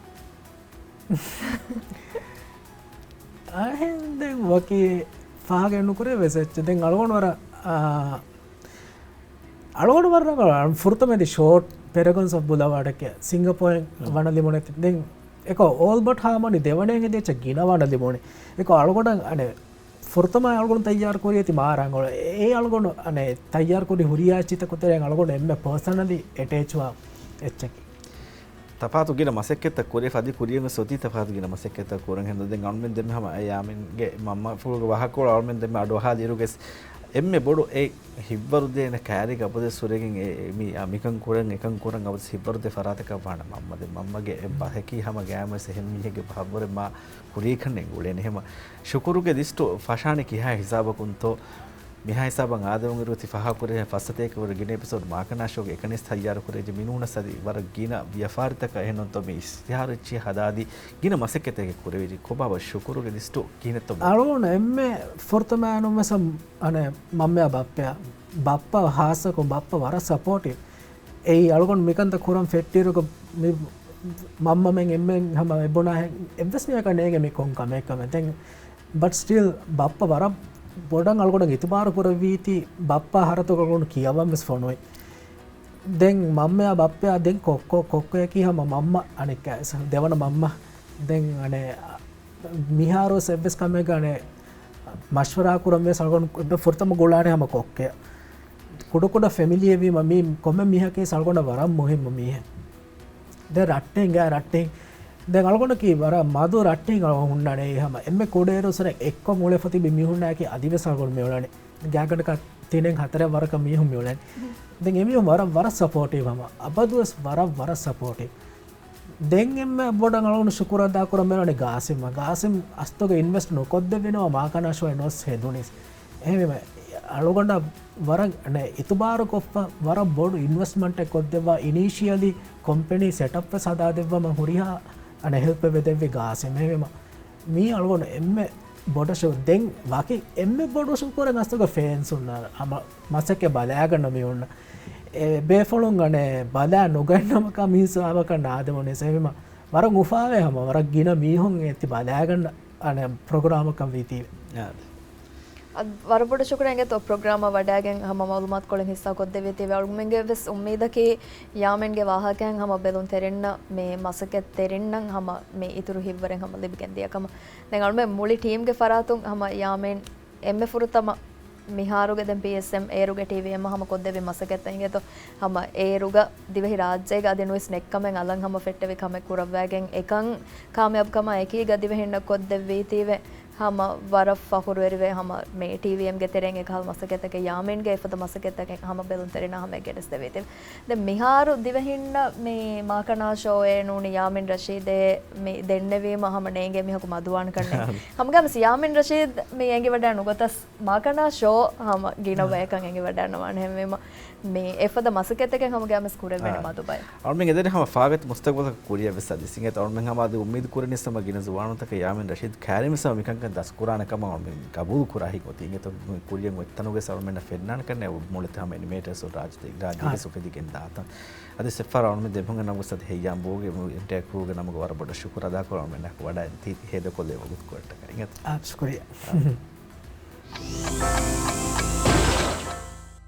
އަހެން ދެން ވަކި ފާހަގަ ނުކުރޭ ވެސް އެއްޗެއް. ދެން އަޅުގަނޑު ވަރަށް، އާ، އަޅުގަނޑު ވަރަށް ރަނގަޅު ފުރަތަމަ އެދި ޝޯޓް ޕެރެގޮންސް އޮފް ބުލަވާޑެކޭ ސިންގަޕޯރުން ވަނަ ލިބުނެތި. ދެން އެކޮ އޯލްބަޓް ހާމަނީ ދެވަނައިން އެދި އެއްޗެއް ގިނަ ވަނަ ލިބުނީ. އެކޮ އަޅުގަނޑަށް އަނެއް ފުރަތަމަ އަޅުގަނޑު ތައްޔާރު ކުރިއަތި މާ ރަނގަޅު. އެ އަޅުގަނޑު އަނެއް ތައްޔާރު ކުރި ހުރިހާ އެއްޗިތަކު ތެރެއިން އަޅުގަނޑު އެންމެ ޕާސަނަލީ އެޓޭޗްވާ އެއްޗަކީ. ތަފާތު ގިނަ މަސައްކަތްތައް ކުރި ފަދި ކުރިއަށް ސޮތީ ތަފާތު ގިނަ މަސައްކަތްތައް ކުރަން ހެނދު. ދެން އަޅުމެން ދެންމެ ހަމަ އެ ޔާމީންގެ މަންމަ ފުޅުގެ ވާހަކަކޮޅު އަޅުމެން ދެންމެ އަޑުއަހާލިއިރުގެސް އެންމެ ބޮޑު އެ ހިއްވަރުދޭނެ ކައިރިގެ އަބަދުސް ހުރެގެން އެ، އެ މި، އާ، މިކަން ކުރަން އެކަން ކުރަން އަބަދުސް ހިއްވަރުދޭ ފަރާތަކަށް ވާނެ މަންމަ. ދެން މަންމަގެ އެ ބަހަކީ ހަމަ ގައިމުވެސް އެހެން މީހެއްގެ ބަހަށްވުރެ މާ ކުރީކަން އެނގުޅޭނެ. ހަމަ ޝުކުރުގެ ލިސްޓު ފަށާނީ ކިހާ ހިސާބަކުންތޯ؟ މިހާ ހިސާބަށް އާދެވުނުއިރު ތި ފާހަގަކުރޭ ފައްސަތޭކަ ވަރަށް ގިނަ އެޕިސޯޑް މާކަނާ ޝޯގެ އެކަނިސް ތައްޔާރުކުރެއްވިއްޔާ މިނޫނަސް އަދި ވަރަށް ގިނަ ވިޔަފާރިތަކަށް އެހެންނޫންތޯ މި އިޝްތިހާރު އެއްޗިހި ހަދާދީ ގިނަ މަސައްކަތެއް ކުރެވިއްޖެ. ކޮބާބާ ޝުކުރުގެ ލިސްޓު ކިހިނެއްތޯ؟ އަޅުގަނޑު އެންމެ ފުރަތަމައިން ވެސް އަނެއް މަންމައާ ބައްޕައާ، ބައްޕަ ހާއްސަކޮށް ބައްޕަ ވަރަށް ސަޕޯޓިވް. އެއީ އަޅުގަނޑު މިކަންތައް ކުރަން ފެއްޓިއިރުގަ މި މަންމަމެން އެންމެން ހަމަ އެބުނާހެން އެއްވެސް މީހަކަށް ނޭނގެ މި ކޮން ކަމެއްކަމެއް. ދެން ބަޓް ސްޓިލް ބައްޕަ ވަރަށް ބޮޑަށް އަޅުގަނޑަށް އިތުބާރު ކުރެއްވީތީ ބައްޕަ ހަރަތަކަށް އަޅުގަނޑު ކިޔަވަން ވެސް ފޮނުވި. ދެން މަންމައާ ބައްޕައާ ދެން ކޮއްކޮ، ކޮއްކޮއަކީ ހަމަ މަންމަ އަނެއްކާ ވެސް ދެވަނަ މަންމަ. ދެން އަނެއް މިހާރު ވެސް އެއްވެސް ކަމެއްގަ އަނެއް މަޝްވަރާ ކުރަން ވެސް އަޅުގަނޑު އެއްބަ ފުރަތަމަ ގުޅާނެ ހަމަ ކޮއްކޮ. ކުޑަކުޑަ ފެމިލީއެއް ވީމަ މީ ކޮންމެ މީހަކީ އަޅުގަނޑަށް ވަރަށް މުހިއްމު މީހެއް. ދެ ރައްޓެހިން ގާ ރައްޓެހިން. ދެން އަޅުގަނޑަކީ ވަރަށް މަދު ރައްޓެހިން އަޅުގަނޑު ހުންނާނެ އެއީ ހަމަ. އެންމެ ކުޑައިރު ސަރެ އެއްކޮށް އުޅެފަ ތިބި މީހުންނާއެކީ އަދިވެސް އަޅުގަނޑު މިއުޅެނީ. ގާތްގަނޑަކަށް ތިނެއް ހަތަރެއް ވަރަކަށް މީހުން މިއުޅެނީ. ދެން އެމީހުން ވަރަށް، ވަރަށް ސަޕޯޓިވް ހަމަ. އަބަދުވެސް ވަރަށް، ވަރަށް ސަޕޯޓިވް. ދެން އެންމެ ބޮޑަށް އަޅުގަނޑު ޝުކުރު އަދާކުރަން މިއުޅެނީ ގާސިމް. ގާސިމް އަސްތުގެ އިންވެސްޓް ނުކޮށްދެއްވިނަމަ މާކަނާ ޝޯއެއް ނުވެސް ހެދުނީސް. އެހެންވީމަ އަޅުގަނޑަށް ވަރަށް އިތުބާރުކޮށްފަ ވަރަށް ބޮޑު އިންވެސްޓްމަންޓެއް ކޮށްދެއްވާ އިނީޝިއަލީ ކޮމްޕެނީ ސެޓަޕްވެސް ހަދާދެއްވަމަ ހުރިހާ އަނެއް ހެލްޕެއް ވެދެއްވި ގާސިމް. އެހެންވީމަ މީ އަޅުގަނޑު އެންމެ ބޮޑަށް ޝު-، ދެން ވަކި އެންމެ ބޮޑު ޝުކުރެއް އަސްތުގެ ފޭންސުންނަށް ހަމަ މަސައްކަތް ބަލާގަންނަ މީހުންނަށް. އެ ބޭފުޅުން އަނެއް ބަލާ ނުގަންނަމަކާ މީސް އާވަކަށް ނާދެވުނީސް. އެހެންވީމަ ވަރަށް އުފާވޭ ހަމަ ވަރަށް ގިނަ މީހުން އެތި ބަލާގަންނަ އަނެއް ޕްރޮގްރާމަކަށް ވީތީވެ. އާ. އަދް ވަރަށް ބޮޑަށް ޝުކުރެއް އިނގޭތޯ ޕްރޮގްރާމަށް ވަޑައިގެން ހަމަ މައުލޫމާތުކޮޅެއް ހިއްސާ ކޮށްދެއްވީތީވެ. އަޅުގަނޑުމެންގެ ވެސް އުއްމީދަކީ ޔާމީންގެ ވާހަކައިން ހަމަ ބެލުންތެރިންނަށް މި މަސައްކަތްތެރިންނަށް ހަމަ މި އިތުރު ހިތްވަރެއް ހަމަ ލިބިގެން ދިޔަ ކަމަށް. ދެން އަޅުމެން މުޅި ޓީމްގެ ފަރާތުން ހަމަ ޔާމީން އެންމެ ފުރަތަމަ މިހާރުގެ ދެން ޕީއެސްއެމް އޭރުގެ ޓީވީއެމް ހަމަ ކޮށްދެއްވި މަސައްކަތްތައް އިނގޭތޯ ހަމަ އޭރުގަ ދިވެހި ރާއްޖޭގަ އަދި ނުވެސް ނެއްކަމެއް އަލަށް ހަމަ ފެއްޓެވި ކަމެއް ކުރައްވައިގެން އެކަން ކާމިޔާބުކަމާ އެކީގަ ދިވެހިންނަށް ކޮށްދެއްވީތީވެ. ހަމަ ވަރަށް ފަޚުރުވެރިވޭ ހަމަ މި ޓީވީއެމްގެ ތެރެއިން އެކަހަލަ މަސައްކަތްތަކެއް ޔާމީންގެ އެފަދަ މަސައްކަތްތަކެއް ހަމަ ބެލުންތެރިންނަށް ހަމަ ގެނެސްދެވީތީވެ. ދެން މިހާރު ދިވެހިންނަށް މި މާކަނާ ޝޯއޭ ނޫނީ ޔާމީން ރަޝީދޭ މި ދެންނެވީމަ ހަމަ ނޭނގޭ މީހަކު މަދުވާނެ ކަންނޭނގެ. ހަމަގައިމުވެސް ޔާމީން ރަޝީދް މި އެނގިވަޑައި ނުގޮތަސް މާކަނާ ޝޯ ހަމަ ގިނަ ބަޔަކަށް އެނގިވަޑައިނުވާނެ. އެހެންވީމަ މި އެފަދަ މަސައްކަތްތަކެއް ހަމަގައިމުވެސް ކުރެވޭނެ މަދު ބަޔަށް. އަޅުމެން އެދެން ހަމަ ފާގަތި މުސްތަގުބަލަކަށް ކުރިއަށް ވެސް އަދި ސިނގޭތަ އަޅުމެން ހަމަ އަދި އުއްމީދު ކުރަނީސް ހަމަ ގިނަ ޒުވާނުންތަކަށް ޔާމީން ރަޝީދް ކައިރިން ވެސް ހަމަ މިކަންކަން ދަސްކުރާނެ ކަމަށް އަޅުމެން ގަބޫލު ކުރާ ހިތް އޮތީ. އިނގޭތޯ ކުރިއަށް އޮތްތަނުގައި އަޅުމެންނަށް ފެންނާނެ ކަންނޭ މުޅިތަ ހަމަ އެނިމޭޓަރސް ރާއްޖެ ދެ-، ރާއްޖޭގެ އާ. ސުފެދިގެން ދާތަން. އަދި ސެފާރ އަޅުމެން ދެމީހުންގެ ނަމުގަ ސަދި ހެއްޔާން ބޯގެ އެންޓަޔަރ ކްރޫގެ ނަމުގަ ވަރަށް ބޮޑަށް ޝުކުރު އަދާކޮށް އަޅުމެންނާ ވަޑައި ތި ހޭދަކޮށްލެވޭ ވަގުތުކޮޅަށްޓަކައި. އިނގޭތަ؟ އާ، ޝުކުރިއްޔާ. އާ.